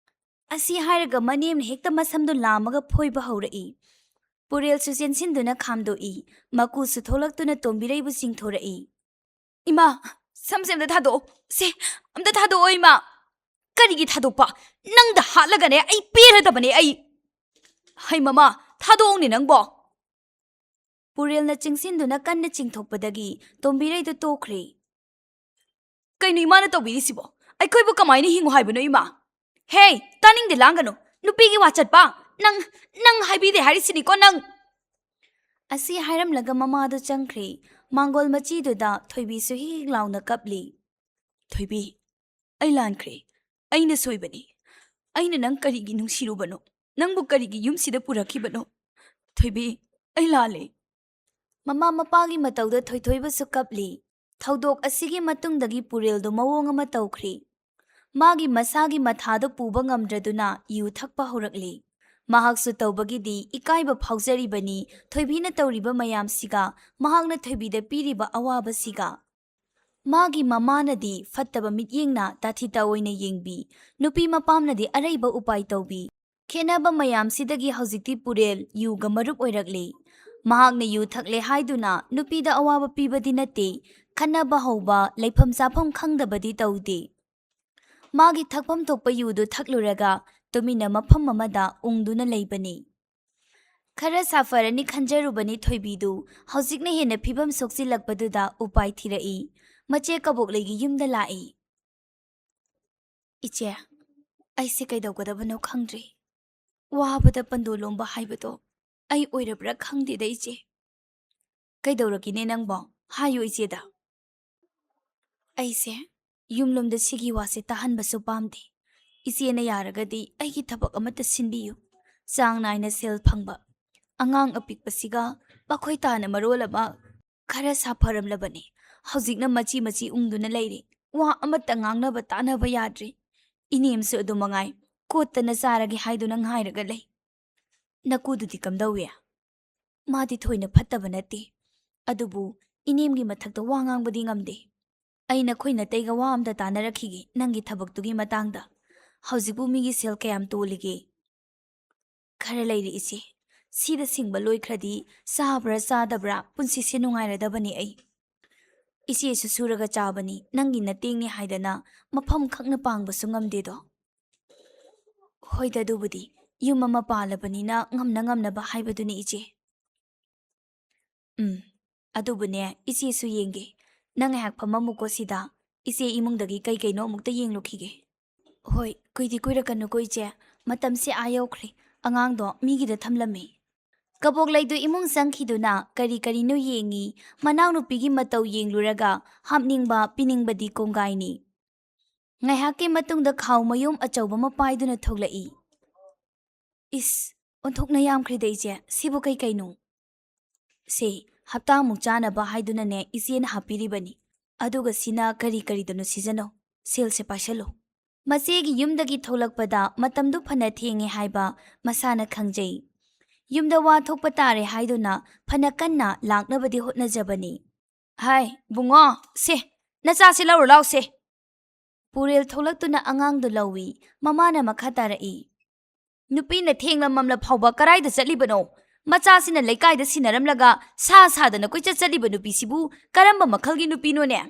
ꯑꯁꯤ ꯍꯥꯏꯔꯒ ꯃꯅꯦꯝꯅ ꯍꯦꯛꯇ ꯃꯁꯝꯗꯨ ꯂꯥꯝꯃꯒ ꯐꯣꯏꯕ ꯍꯧꯔꯛꯏ꯫ ꯄꯨꯔꯦꯜꯁꯨ ꯆꯦꯟꯁꯤꯟꯗꯨꯅ ꯈꯥꯝꯗꯣꯛꯏ꯫ ꯃꯀꯨꯁꯨ ꯊꯣꯛꯂꯛꯇꯨꯅ ꯇꯣꯝꯕꯤꯔꯩꯕꯨ ꯆꯤꯡꯊꯣꯔꯛꯏ꯫ "ꯏꯃꯥ, ꯁꯝꯁꯦ ꯑꯝꯇ ꯊꯥꯗꯣꯛꯑꯣ꯫ ꯁꯦ, ꯑꯝꯇ ꯊꯥꯗꯣꯛꯑꯣ ꯏꯃꯥ꯫" "ꯀꯔꯤꯒꯤ ꯊꯥꯗꯣꯛꯄ? ꯅꯪꯗ ꯍꯥꯠꯂꯒꯅꯦ ꯑꯩ ꯄꯦꯜꯂꯗꯕꯅꯦ ꯑꯩ꯫" "ꯍꯩ ꯃꯃꯥ, ꯊꯥꯗꯣꯛꯑꯣꯅꯦ ꯅꯪꯕꯣ꯫" ꯄꯨꯔꯦꯜꯅ ꯆꯤꯡꯁꯤꯟꯗꯨꯅ ꯀꯟꯅ ꯆꯤꯡꯊꯣꯛꯄꯗꯒꯤ ꯇꯣꯝꯕꯤꯔꯩꯗꯨ ꯇꯣꯛꯈ꯭ꯔꯦ꯫ "ꯀꯩꯅꯣ ꯏꯃꯥꯅ ꯇꯧꯕꯤꯔꯤꯁꯤꯕꯣ? ꯑꯩꯈꯣꯏꯕꯨ ꯀꯃꯥꯏꯅ ꯍꯤꯡꯉꯨ ꯍꯥꯏꯕꯅꯣ ꯏꯃꯥ? ꯍꯦ, ꯇꯥꯅꯤꯡꯗꯦ, ꯂꯥꯡꯒꯅꯨ꯫ ꯅꯨꯄꯤꯒꯤ ꯋꯥ ꯆꯠꯄ? ꯅꯪ, ꯅꯪ ꯍꯥꯏꯕꯤꯗꯦ ꯍꯥꯏꯔꯤꯁꯤꯅꯤꯀꯣ ꯅꯪ꯫" ꯑꯁꯤ ꯍꯥꯏꯔꯝꯂꯒ ꯃꯃꯥꯗꯨ ꯆꯪꯈ꯭ꯔꯦ꯫ ꯃꯥꯡꯒꯣꯜ ꯃꯆꯤꯗꯨꯗ ꯊꯣꯏꯕꯤꯁꯨ ꯍꯤꯛ ꯍꯤꯛ ꯂꯥꯎꯅ ꯀꯞꯂꯤ꯫ "ꯊꯣꯏꯕꯤ, ꯑꯩ ꯂꯥꯟꯈ꯭ꯔꯦ꯫ ꯑꯩꯅ ꯁꯣꯏꯕꯅꯤ꯫ ꯑꯩꯅ ꯅꯪ ꯀꯔꯤꯒꯤ ꯅꯨꯡꯁꯤꯔꯨꯕꯅꯣ? ꯅꯪꯕꯨ ꯀꯔꯤꯒꯤ ꯌꯨꯝꯁꯤꯗ ꯄꯨꯔꯛꯈꯤꯕꯅꯣ? ꯊꯣꯏꯕꯤ, ꯑꯩ ꯂꯥꯜꯂꯦ꯫ ꯃꯃꯥ ꯃꯄꯥꯒꯤ ꯃꯇꯧꯗ ꯊꯣꯏꯊꯣꯏꯕꯁꯨ ꯀꯞꯂꯤ꯫ ꯊꯧꯗꯣꯛ ꯑꯁꯤꯒꯤ ꯃꯇꯨꯡꯗꯒꯤ ꯄꯨꯔꯦꯜꯗꯨ ꯃꯑꯣꯡ ꯑꯃ ꯇꯧꯈ꯭ꯔꯤ꯫ ꯃꯥꯒꯤ ꯃꯁꯥꯒꯤ ꯃꯊꯥꯗꯨ ꯄꯨꯕ ꯉꯝꯗ꯭ꯔꯗꯨꯅ ꯌꯨ ꯊꯛꯄ ꯍꯧꯔꯛꯂꯤ꯫ ꯃꯍꯥꯛꯁꯨ ꯇꯧꯕꯒꯤꯗꯤ ꯏꯀꯥꯏꯕ ꯐꯥꯎꯖꯔꯤꯕꯅꯤ, ꯊꯣꯏꯕꯤꯅ ꯇꯧꯔꯤꯕ ꯃꯌꯥꯝꯁꯤꯒ, ꯃꯍꯥꯛꯅ ꯊꯣꯏꯕꯤꯗ ꯄꯤꯔꯤꯕ ꯑꯋꯥꯕꯁꯤꯒ꯫ ꯃꯥꯒꯤ ꯃꯃꯥꯅꯗꯤ ꯐꯠꯇꯕ ꯃꯤꯠꯌꯦꯡꯅ ꯇꯥꯊꯤ ꯇꯥꯑꯣꯏꯅ ꯌꯦꯡꯕꯤ, ꯅꯨꯄꯤ ꯃꯄꯥꯝꯅꯗꯤ ꯑꯔꯩꯕ ꯎꯄꯥꯏ ꯇꯧꯕꯤ꯫ ꯈꯦꯠꯅꯕ ꯃꯌꯥꯝꯁꯤꯗꯒꯤ ꯍꯧꯖꯤꯛꯇꯤ ꯄꯨꯔꯦꯜ ꯌꯨꯒ ꯃꯔꯨꯞ ꯑꯣꯏꯔꯛꯂꯤ꯫ ꯃꯍꯥꯛꯅ ꯌꯨ ꯊꯛꯂꯦ ꯍꯥꯏꯗꯨꯅ ꯅꯨꯄꯤꯗ ꯑꯋꯥꯕ ꯄꯤꯕꯗꯤ ꯅꯠꯇꯦ, ꯈꯠꯅꯕ ꯍꯧꯕ, ꯂꯩꯐꯝ ꯆꯥꯐꯝ ꯈꯪꯗꯕꯗꯤ ꯇꯧꯗꯦ꯫ ꯃꯥꯒꯤ ꯊꯛꯐꯝ ꯊꯣꯛꯄ ꯌꯨꯗꯨ ꯊꯛꯂꯨꯔꯒ ꯇꯨꯃꯤꯟꯅ ꯃꯐꯝ ꯑꯃꯗ ꯎꯪꯗꯨꯅ ꯂꯩꯕꯅꯤ꯫ ꯈꯔ ꯁꯥꯐꯔꯅꯤ ꯈꯟꯖꯔꯨꯕꯅꯤ ꯊꯣꯏꯕꯤꯗꯨ, ꯍꯧꯖꯤꯛꯅ ꯍꯦꯟꯅ ꯐꯤꯕꯝ ꯁꯣꯛꯆꯤꯜꯂꯛꯄꯗꯨꯗ ꯎꯄꯥꯏ ꯊꯤꯔꯛꯏ꯫ ꯃꯆꯦ ꯀꯕꯣꯛꯂꯩꯒꯤ ꯌꯨꯝꯗ ꯂꯥꯛꯏ꯫ "ꯏꯆꯦ, ꯑꯩꯁꯦ ꯀꯩꯗꯧꯒꯗꯕꯅꯣ ꯈꯪꯗ꯭ꯔꯦ꯫ ꯋꯥꯕꯗ ꯄꯟꯗꯣ ꯂꯣꯝꯕ ꯍꯥꯏꯕꯗꯣ ꯑꯩ ꯑꯣꯏꯔꯕ꯭ꯔꯥ ꯈꯪꯗꯦꯗ, ꯏꯆꯦ꯫" "ꯀꯩꯗꯧꯔꯒꯦꯅꯦ ꯅꯪꯕꯣ? ꯍꯥꯏꯌꯨ ꯏꯆꯦꯗ꯫" "ꯑꯩꯁꯦ ꯌꯨꯝꯂꯣꯝꯗ ꯁꯤꯒꯤ ꯋꯥꯁꯦ ꯇꯥꯍꯟꯕꯁꯨ ꯄꯥꯝꯗꯦ꯫ ꯏꯆꯦꯅ ꯌꯥꯔꯒꯗꯤ ꯑꯩꯒꯤ ꯊꯕꯛ ꯑꯃꯠꯇ ꯁꯤꯟꯕꯤꯌꯨ꯫ ꯆꯥꯡ ꯅꯥꯏꯅ ꯁꯦꯜ ꯐꯪꯕ, ꯑꯉꯥꯡ ꯑꯄꯤꯛꯄꯁꯤꯒ ꯃꯈꯣꯏ ꯇꯥꯅ ꯃꯔꯣꯜ ꯑꯃ ꯈꯔ ꯁꯥꯐꯔꯝꯂꯕꯅꯤ꯫ ꯍꯧꯖꯤꯛꯅ ꯃꯆꯤ ꯃꯆꯤ ꯎꯪꯗꯨꯅ ꯂꯩꯔꯤ꯫ ꯋꯥ ꯑꯃꯠꯇ ꯉꯥꯡꯅꯕ ꯇꯥꯅꯕ ꯌꯥꯗ꯭ꯔꯤ꯫ ꯏꯅꯦꯝꯁꯨ ꯑꯗꯨ ꯃꯉꯥꯏ, ꯀꯣꯠꯇꯅ ꯆꯥꯔꯒꯦ ꯍꯥꯏꯗꯨꯅ ꯉꯥꯏꯔꯒ ꯂꯩ꯫" "ꯅꯀꯨꯗꯨꯗꯤ ꯀꯝꯗꯧꯏ?" "ꯃꯥꯗꯤ ꯊꯣꯏꯅ ꯐꯠꯇꯕ ꯅꯠꯇꯦ, ꯑꯗꯨꯕꯨ ꯏꯅꯦꯝꯒꯤ ꯃꯊꯛꯇ ꯋꯥ ꯉꯥꯡꯕꯗꯤ ꯉꯝꯗꯦ꯫ ꯑꯩ ꯅꯈꯣꯏ ꯅꯇꯩꯒ ꯋꯥ ꯑꯝꯇ ꯇꯥꯅꯔꯛꯈꯤꯒꯦ ꯅꯪꯒꯤ ꯊꯕꯛꯇꯨꯒꯤ ꯃꯇꯥꯡꯗ꯫ ꯍꯧꯖꯤꯛꯄꯨ ꯃꯤꯒꯤ ꯁꯦꯜ ꯀꯌꯥꯝ ꯇꯣꯜꯂꯤꯒꯦ?" "ꯈꯔ ꯂꯩꯔꯤ ꯏꯆꯦ꯫ ꯁꯤꯗ ꯁꯤꯡꯕ ꯂꯣꯏꯈ꯭ꯔꯗꯤ ꯆꯥꯕ꯭ꯔꯥ ꯆꯥꯗꯕ꯭ꯔꯥ ꯄꯨꯟꯁꯤꯁꯦ ꯅꯨꯡꯉꯥꯏꯔꯗꯕꯅꯤ ꯑꯩ꯫ ꯏꯆꯦꯁꯨ ꯁꯨꯔꯒ ꯆꯥꯕꯅꯤ, ꯅꯪꯒꯤ ꯅꯇꯦꯡꯅꯤ ꯍꯥꯏꯗꯅ ꯃꯐꯝ ꯈꯛꯅ ꯄꯥꯡꯕꯁꯨ ꯉꯝꯗꯦꯗꯣ꯫" "ꯍꯣꯏꯗ, ꯑꯗꯨꯕꯨꯗꯤ ꯌꯨꯝ ꯑꯃ ꯄꯥꯜꯂꯕꯅꯤꯅ ꯉꯝꯅ ꯉꯝꯅꯕ ꯍꯥꯏꯕꯗꯨꯅꯤ ꯏꯆꯦ꯫" "ꯎꯝ, ꯑꯗꯨꯕꯨꯅꯦ, ꯏꯆꯦꯁꯨ ꯌꯦꯡꯒꯦ꯫ ꯅꯪ ꯉꯥꯏꯍꯥꯛ ꯐꯝꯃꯝꯃꯨꯀꯣ ꯁꯤꯗ꯫ ꯏꯆꯦ ꯏꯃꯨꯡꯗꯒꯤ ꯀꯩ ꯀꯩꯅꯣ ꯑꯃꯨꯛꯇ ꯌꯦꯡꯂꯨꯈꯤꯒꯦ꯫" "ꯍꯣꯏ, ꯀꯨꯏꯗꯤ ꯀꯨꯏꯔꯛꯀꯅꯨꯀꯣ ꯏꯆꯦ꯫ ꯃꯇꯝꯁꯦ ꯑꯥ ꯌꯧꯈ꯭ꯔꯦ꯫ ꯑꯉꯥꯡꯗꯣ ꯃꯤꯒꯤꯗ ꯊꯝꯂꯝꯃꯤ꯫" ꯀꯕꯣꯛꯂꯩꯗꯨ ꯏꯃꯨꯡ ꯆꯪꯈꯤꯗꯨꯅ ꯀꯔꯤ ꯀꯔꯤꯅꯣ ꯌꯦꯡꯉꯤ꯫ ꯃꯅꯥꯎꯅꯨꯄꯤꯒꯤ ꯃꯇꯧ ꯌꯦꯡꯂꯨꯔꯒ ꯍꯥꯞꯅꯤꯡꯕ ꯄꯤꯅꯤꯡꯕꯗꯤ ꯀꯣꯡꯒꯥꯏꯅꯤ꯫ ꯉꯥꯏꯍꯥꯛꯀꯤ ꯃꯇꯨꯡꯗ ꯈꯥꯎ ꯃꯌꯨꯝ ꯑꯆꯧꯕ ꯑꯃ ꯄꯥꯏꯗꯨꯅ ꯊꯣꯛꯂꯛꯏ꯫ "ꯏꯁ, ꯑꯣꯟꯊꯣꯛꯅ ꯌꯥꯝꯈ꯭ꯔꯦꯗ ꯏꯆꯦ, ꯁꯤꯕꯨ ꯀꯩ ꯀꯩꯅꯣ?" "ꯁꯦ, ꯍꯞꯇꯥꯃꯨꯛ ꯆꯥꯅꯕ ꯍꯥꯏꯗꯨꯅꯅꯦ ꯏꯆꯦꯅ ꯍꯥꯞꯄꯤꯔꯤꯕꯅꯤ꯫ ꯑꯗꯨꯒ ꯁꯤꯅ ꯀꯔꯤ ꯀꯔꯤꯗꯅꯣ ꯁꯤꯖꯤꯟꯅꯧ꯫ ꯁꯦꯜꯁꯦ ꯄꯥꯏꯁꯜꯂꯨ꯫ ꯃꯆꯦꯒꯤ ꯌꯨꯝꯗꯒꯤ ꯊꯣꯛꯂꯛꯄꯗ ꯃꯇꯝꯗꯨ ꯐꯅ ꯊꯦꯡꯉꯦ ꯍꯥꯏꯕ ꯃꯁꯥꯅ ꯈꯪꯖꯩ꯫ ꯌꯨꯝꯗ ꯋꯥ ꯊꯣꯛꯄ ꯇꯥꯔꯦ ꯍꯥꯏꯗꯨꯅ ꯐꯅ ꯀꯟꯅ ꯂꯥꯛꯅꯕꯗꯤ ꯍꯣꯠꯅꯖꯕꯅꯤ꯫ "ꯍꯥꯏ, ꯕꯨꯡꯉꯣ, ꯁꯦ, ꯅꯆꯥꯁꯤ ꯂꯧꯔꯨ ꯂꯥꯎꯁꯦ꯫" ꯄꯨꯔꯦꯜ ꯊꯣꯛꯂꯛꯇꯨꯅ ꯑꯉꯥꯡꯗꯨ ꯂꯧꯏ꯫ ꯃꯃꯥꯅ ꯃꯈꯥ ꯇꯥꯔꯛꯏ, "ꯅꯨꯄꯤꯅ ꯊꯦꯡꯂ ꯃꯝꯂ ꯐꯥꯎꯕ ꯀꯔꯥꯏꯗ ꯆꯠꯂꯤꯕꯅꯣ? ꯃꯆꯥꯁꯤꯅ ꯂꯩꯀꯥꯏꯗ ꯁꯤꯟꯅꯔꯝꯂꯒ ꯁꯥ ꯁꯥꯗꯅ ꯀꯣꯏꯆꯠ ꯆꯠꯂꯤꯕ ꯅꯨꯄꯤꯁꯤꯕꯨ ꯀꯔꯝꯕ ꯃꯈꯜꯒꯤ ꯅꯨꯄꯤꯅꯣꯅꯦ?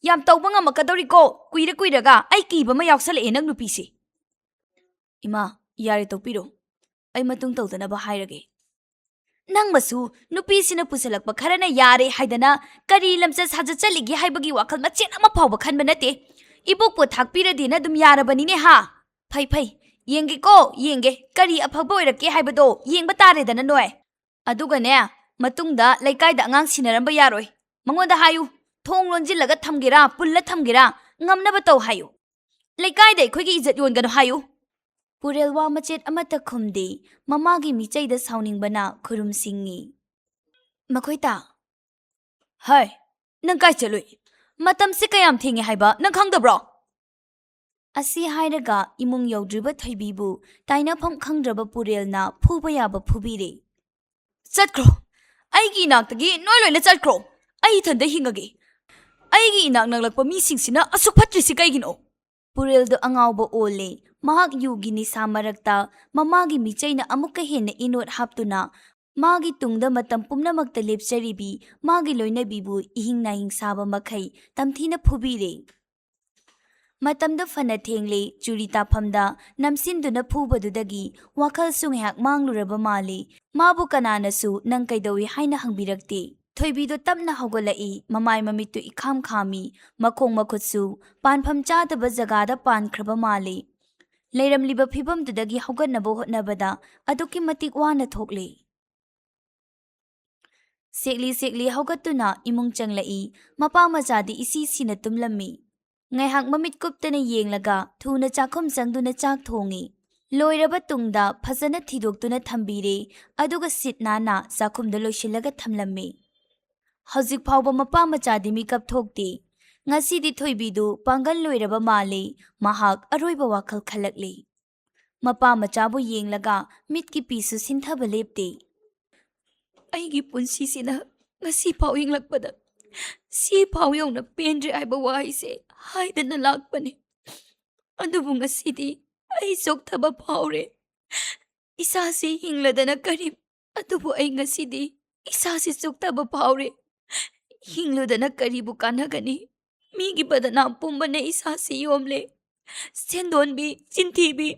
ꯌꯥꯝ ꯇꯧꯕ ꯉꯝꯃꯛꯀꯗꯧꯔꯤꯀꯣ꯫ ꯀꯨꯏꯔ ꯀꯨꯏꯔꯒ ꯑꯩ ꯀꯤꯕ ꯑꯃ ꯌꯥꯎꯁꯜꯂꯛꯑꯦ ꯅꯪ ꯅꯨꯄꯤꯁꯤ꯫" "ꯏꯃꯥ, ꯌꯥꯔꯦ, ꯇꯣꯛꯄꯤꯔꯣ꯫ ꯑꯩ ꯃꯇꯨꯡ ꯇꯧꯗꯅꯕ ꯍꯥꯏꯔꯒꯦ꯫" "ꯅꯪ ꯃꯁꯨ ꯅꯨꯄꯤꯁꯤꯅ ꯄꯨꯁꯜꯂꯛꯄ ꯈꯔꯅ ꯌꯥꯔꯦ ꯍꯥꯏꯗꯅ ꯀꯔꯤ ꯂꯝꯆꯠ ꯁꯥꯖꯠ ꯆꯠꯂꯤꯒꯦ ꯍꯥꯏꯕꯒꯤ ꯋꯥꯈꯜ ꯃꯆꯦꯠ ꯑꯃ ꯐꯥꯎꯕ ꯈꯟꯕ ꯅꯠꯇꯦ꯫ ꯏꯕꯣꯛꯄꯨ ꯊꯥꯛꯄꯤꯔꯗꯤꯅ ꯑꯗꯨꯝ ꯌꯥꯔꯕꯅꯤꯅꯦ ꯍꯥ? ꯐꯩ, ꯐꯩ, ꯌꯦꯡꯒꯦꯀꯣ, ꯌꯦꯡꯒꯦ, ꯀꯔꯤ ꯑꯐꯕ ꯑꯣꯏꯔꯛꯀꯦ ꯍꯥꯏꯕꯗꯣ ꯌꯦꯡꯕ ꯇꯥꯔꯦꯗꯅ ꯅꯣꯏ꯫ ꯑꯗꯨꯒꯅꯦ, ꯃꯇꯨꯡꯗ ꯂꯩꯀꯥꯏꯗ ꯑꯉꯥꯡ ꯁꯤꯟꯅꯔꯝꯕ ꯌꯥꯔꯣꯏ꯫ ꯃꯉꯣꯟꯗ ꯍꯥꯏꯌꯨ, ꯊꯣꯡ ꯂꯣꯟꯁꯤꯜꯂꯒ ꯊꯝꯒꯦꯔꯥ, ꯄꯨꯜꯂ ꯊꯝꯒꯦꯔꯥ, ꯉꯝꯅꯕ ꯇꯧ ꯍꯥꯏꯌꯨ꯫ ꯂꯩꯀꯥꯏꯗ ꯑꯩꯈꯣꯏꯒꯤ ꯏꯖꯠ ꯌꯣꯟꯒꯅꯨ ꯍꯥꯏꯌꯨ꯫" ꯄꯨꯔꯦꯜ ꯋꯥ ꯃꯆꯦꯠ ꯑꯃꯠꯇ ꯈꯨꯝꯗꯦ꯫ ꯃꯃꯥꯒꯤ ꯃꯤꯆꯩꯗ ꯁꯥꯎꯅꯤꯡꯕꯅ ꯈꯨꯔꯨꯝ ꯁꯤꯡꯉꯤ꯫ "ꯃꯈꯣꯏ ꯇꯥ꯫" "ꯍꯥꯏ, ꯅꯪ ꯀꯥꯏ ꯆꯠꯂꯨꯏ? ꯃꯇꯝꯁꯤ ꯀꯌꯥꯝ ꯊꯦꯡꯉꯦ ꯍꯥꯏꯕ ꯅꯪ ꯈꯪꯗꯕ꯭ꯔꯣ?" ꯑꯁꯤ ꯍꯥꯏꯔꯒ ꯏꯃꯨꯡ ꯌꯧꯗ꯭ꯔꯤꯕ ꯊꯣꯏꯕꯤꯕꯨ ꯇꯥꯏꯅꯐꯝ ꯈꯪꯗ꯭ꯔꯕ ꯄꯨꯔꯦꯜꯅ ꯐꯨꯕ ꯌꯥꯕ ꯐꯨꯕꯤꯔꯦ꯫ "ꯆꯠꯈ꯭ꯔꯣ꯫ ꯑꯩꯒꯤ ꯏꯅꯥꯛꯇꯒꯤ ꯅꯣꯏ ꯂꯣꯏꯅ ꯆꯠꯈ꯭ꯔꯣ꯫ ꯑꯩ ꯏꯊꯟꯗ ꯍꯤꯡꯉꯒꯦ꯫ ꯑꯩꯒꯤ ꯏꯅꯥꯛ ꯅꯛꯂꯛꯄ ꯃꯤꯁꯤꯡꯁꯤꯅ ꯑꯁꯨꯛ ꯐꯠꯇ꯭ꯔꯤꯁꯤ ꯀꯩꯒꯤꯅꯣ?" ꯄꯨꯔꯦꯜꯗꯨ ꯑꯉꯥꯎꯕ ꯑꯣꯜꯂꯦ꯫ ꯃꯍꯥꯛ ꯌꯨꯒꯤ ꯅꯤꯁꯥ ꯃꯔꯛꯇ ꯃꯃꯥꯒꯤ ꯃꯤꯆꯩꯅ ꯑꯃꯨꯛꯀ ꯍꯦꯟꯅ ꯏꯅꯣꯠ ꯍꯥꯞꯇꯨꯅ ꯃꯥꯒꯤ ꯇꯨꯡꯗ ꯃꯇꯝ ꯄꯨꯝꯅꯃꯛꯇ ꯂꯦꯞꯆꯔꯤꯕꯤ ꯃꯥꯒꯤ ꯂꯣꯏꯅꯕꯤꯕꯨ ꯏꯍꯤꯡ ꯅꯥꯍꯤꯡ ꯁꯥꯕ ꯃꯈꯩ ꯇꯝꯊꯤꯅ ꯐꯨꯕꯤꯔꯦ꯫ ꯃꯇꯝꯗꯨ ꯐꯅ ꯊꯦꯡꯂꯦ꯫ ꯆꯨꯔꯤ ꯇꯥꯐꯝꯗ ꯅꯝꯁꯤꯟꯗꯨꯅ ꯐꯨꯕꯗꯨꯗꯒꯤ ꯋꯥꯈꯜꯁꯨ ꯉꯥꯏꯍꯥꯛ ꯃꯥꯡꯂꯨꯔꯕ ꯃꯥꯜꯂꯤ꯫ ꯃꯥꯕꯨ ꯀꯅꯥꯅꯁꯨ "ꯅꯪ ꯀꯩꯗꯧꯏ?" ꯍꯥꯏꯅ ꯍꯪꯕꯤꯔꯛꯇꯦ꯫ ꯊꯣꯏꯕꯤꯗꯨ ꯇꯞꯅ ꯍꯧꯒꯠꯂꯛꯏ꯫ ꯃꯃꯥꯏ ꯃꯃꯤꯠꯇꯨ ꯏꯈꯥꯝ ꯈꯥꯝꯃꯤ꯫ ꯃꯈꯣꯡ ꯃꯈꯨꯠꯁꯨ ꯄꯥꯟꯐꯝ ꯆꯥꯗꯕ ꯖꯒꯥꯗ ꯄꯥꯟꯈ꯭ꯔꯕ ꯃꯥꯜꯂꯤ꯫ ꯂꯩꯔꯝꯂꯤꯕ ꯐꯤꯕꯝꯗꯨꯗꯒꯤ ꯍꯧꯒꯠꯅꯕ ꯍꯣꯠꯅꯕꯗ ꯑꯗꯨꯛꯀꯤ ꯃꯇꯤꯛ ꯋꯥꯅ ꯊꯣꯛꯂꯦ꯫ ꯁꯦꯛꯂꯤ ꯁꯦꯛꯂꯤ ꯍꯧꯒꯠꯇꯨꯅ ꯏꯃꯨꯡ ꯆꯪꯂꯛꯏ꯫ ꯃꯄꯥ ꯃꯆꯥꯗꯤ ꯏꯁꯤ ꯁꯤꯅ ꯇꯨꯝꯂꯝꯃꯤ꯫ ꯉꯥꯏꯍꯥꯛ ꯃꯃꯤꯠ ꯀꯨꯞꯇꯅ ꯌꯦꯡꯂꯒ ꯊꯨꯅ ꯆꯥꯛꯈꯨꯝ ꯆꯪꯗꯨꯅ ꯆꯥꯛ ꯊꯣꯡꯉꯤ꯫ ꯂꯣꯏꯔꯕ ꯇꯨꯡꯗ ꯐꯖꯅ ꯊꯤꯗꯣꯛꯇꯨꯅ ꯊꯝꯕꯤꯔꯦ, ꯑꯗꯨꯒ ꯁꯤꯠ ꯅꯥꯟꯅ ꯆꯥꯛꯈꯨꯝꯗ ꯂꯣꯏꯁꯤꯜꯂꯒ ꯊꯝꯂꯝꯃꯤ꯫ ꯍꯧꯖꯤꯛ ꯐꯥꯎꯕ ꯃꯄꯥ ꯃꯆꯥꯗꯤ ꯃꯤꯀꯞ ꯊꯣꯛꯇꯦ꯫ ꯉꯁꯤꯗꯤ ꯊꯣꯏꯕꯤꯗꯨ ꯄꯥꯡꯒꯜ ꯂꯣꯏꯔꯕ ꯃꯥꯜꯂꯤ꯫ ꯃꯍꯥꯛ ꯑꯔꯣꯏꯕ ꯋꯥꯈꯜ ꯈꯜꯂꯛꯂꯤ꯫ ꯃꯄꯥ ꯃꯆꯥꯕꯨ ꯌꯦꯡꯂꯒ ꯃꯤꯠꯀꯤ ꯄꯤꯁꯨ ꯁꯤꯟꯊꯕ ꯂꯦꯞꯇꯦ꯫ "ꯑꯩꯒꯤ ꯄꯨꯟꯁꯤꯁꯤꯅ ꯉꯁꯤ ꯐꯥꯎ ꯍꯤꯡꯂꯛꯄꯗ ꯁꯤ ꯐꯥꯎ ꯌꯧꯅ ꯄꯦꯟꯗ꯭ꯔꯦ ꯍꯥꯏꯕ ꯋꯥꯍꯩꯁꯦ ꯍꯥꯏꯗꯅ ꯂꯥꯛꯄꯅꯤ꯫ ꯑꯗꯨꯕꯨ ꯉꯁꯤꯗꯤ ꯑꯩ ꯆꯣꯛꯊꯕ ꯐꯥꯎꯔꯦ꯫ ꯏꯁꯥꯁꯤ ꯍꯤꯡꯂꯗꯅ ꯀꯔꯤ? ꯑꯗꯨꯕꯨ ꯑꯩ ꯉꯁꯤꯗꯤ ꯏꯁꯥꯁꯤ ꯆꯣꯛꯊꯕ ꯐꯥꯎꯔꯦ꯫ ꯍꯤꯡꯂꯨꯗꯅ ꯀꯔꯤꯕꯨ ꯀꯥꯟꯅꯒꯅꯤ? ꯃꯤꯒꯤ ꯕꯗꯅꯥꯝ ꯄꯨꯝꯕꯅ ꯏꯁꯥꯁꯤ ꯌꯣꯝꯂꯦ꯫ ꯁꯦꯟꯗꯣꯟꯕꯤ, ꯆꯤꯟꯊꯤꯕꯤ,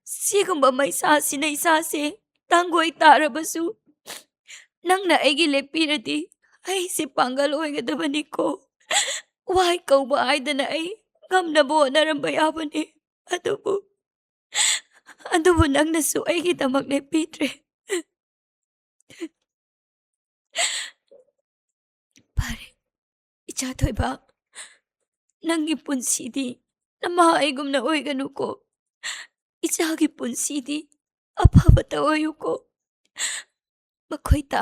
ꯁꯤꯒꯨꯝꯕ ꯃꯩꯁꯥꯁꯤꯅ ꯏꯁꯥꯁꯦ ꯇꯥꯡꯒꯣꯏ ꯇꯥꯔꯕꯁꯨ, ꯅꯪꯅ ꯑꯩꯒꯤ ꯂꯦꯞꯄꯤꯔꯗꯤ ꯑꯩꯁꯦ ꯄꯥꯡꯒꯜ ꯑꯣꯏꯒꯗꯕꯅꯤꯀꯣ꯫ ꯋꯥꯏ ꯀꯧꯕ ꯍꯥꯏꯗꯅ ꯑꯩ ꯉꯝꯅꯕ ꯍꯣꯠꯅꯔꯝꯕ ꯌꯥꯕꯅꯤ꯫ ꯑꯗꯨꯕꯨ, ꯑꯗꯨꯕꯨ ꯅꯪꯅꯁꯨ ꯑꯩꯒꯤꯗꯃꯛ ꯂꯦꯞꯄꯤꯗ꯭ꯔꯦ꯫ ꯐꯔꯦ, ꯏꯆꯥ ꯊꯣꯏꯕ, ꯅꯪꯒꯤ ꯄꯨꯟꯁꯤꯗꯤ ꯅꯃꯥ ꯑꯩꯒꯨꯝꯅ ꯑꯣꯏꯒꯅꯨꯀꯣ꯫ ꯏꯆꯥꯒꯤ ꯄꯨꯟꯁꯤꯗꯤ ꯑꯐꯕꯇ ꯑꯣꯏꯌꯨꯀꯣ꯫ ꯃꯈꯣꯏꯇ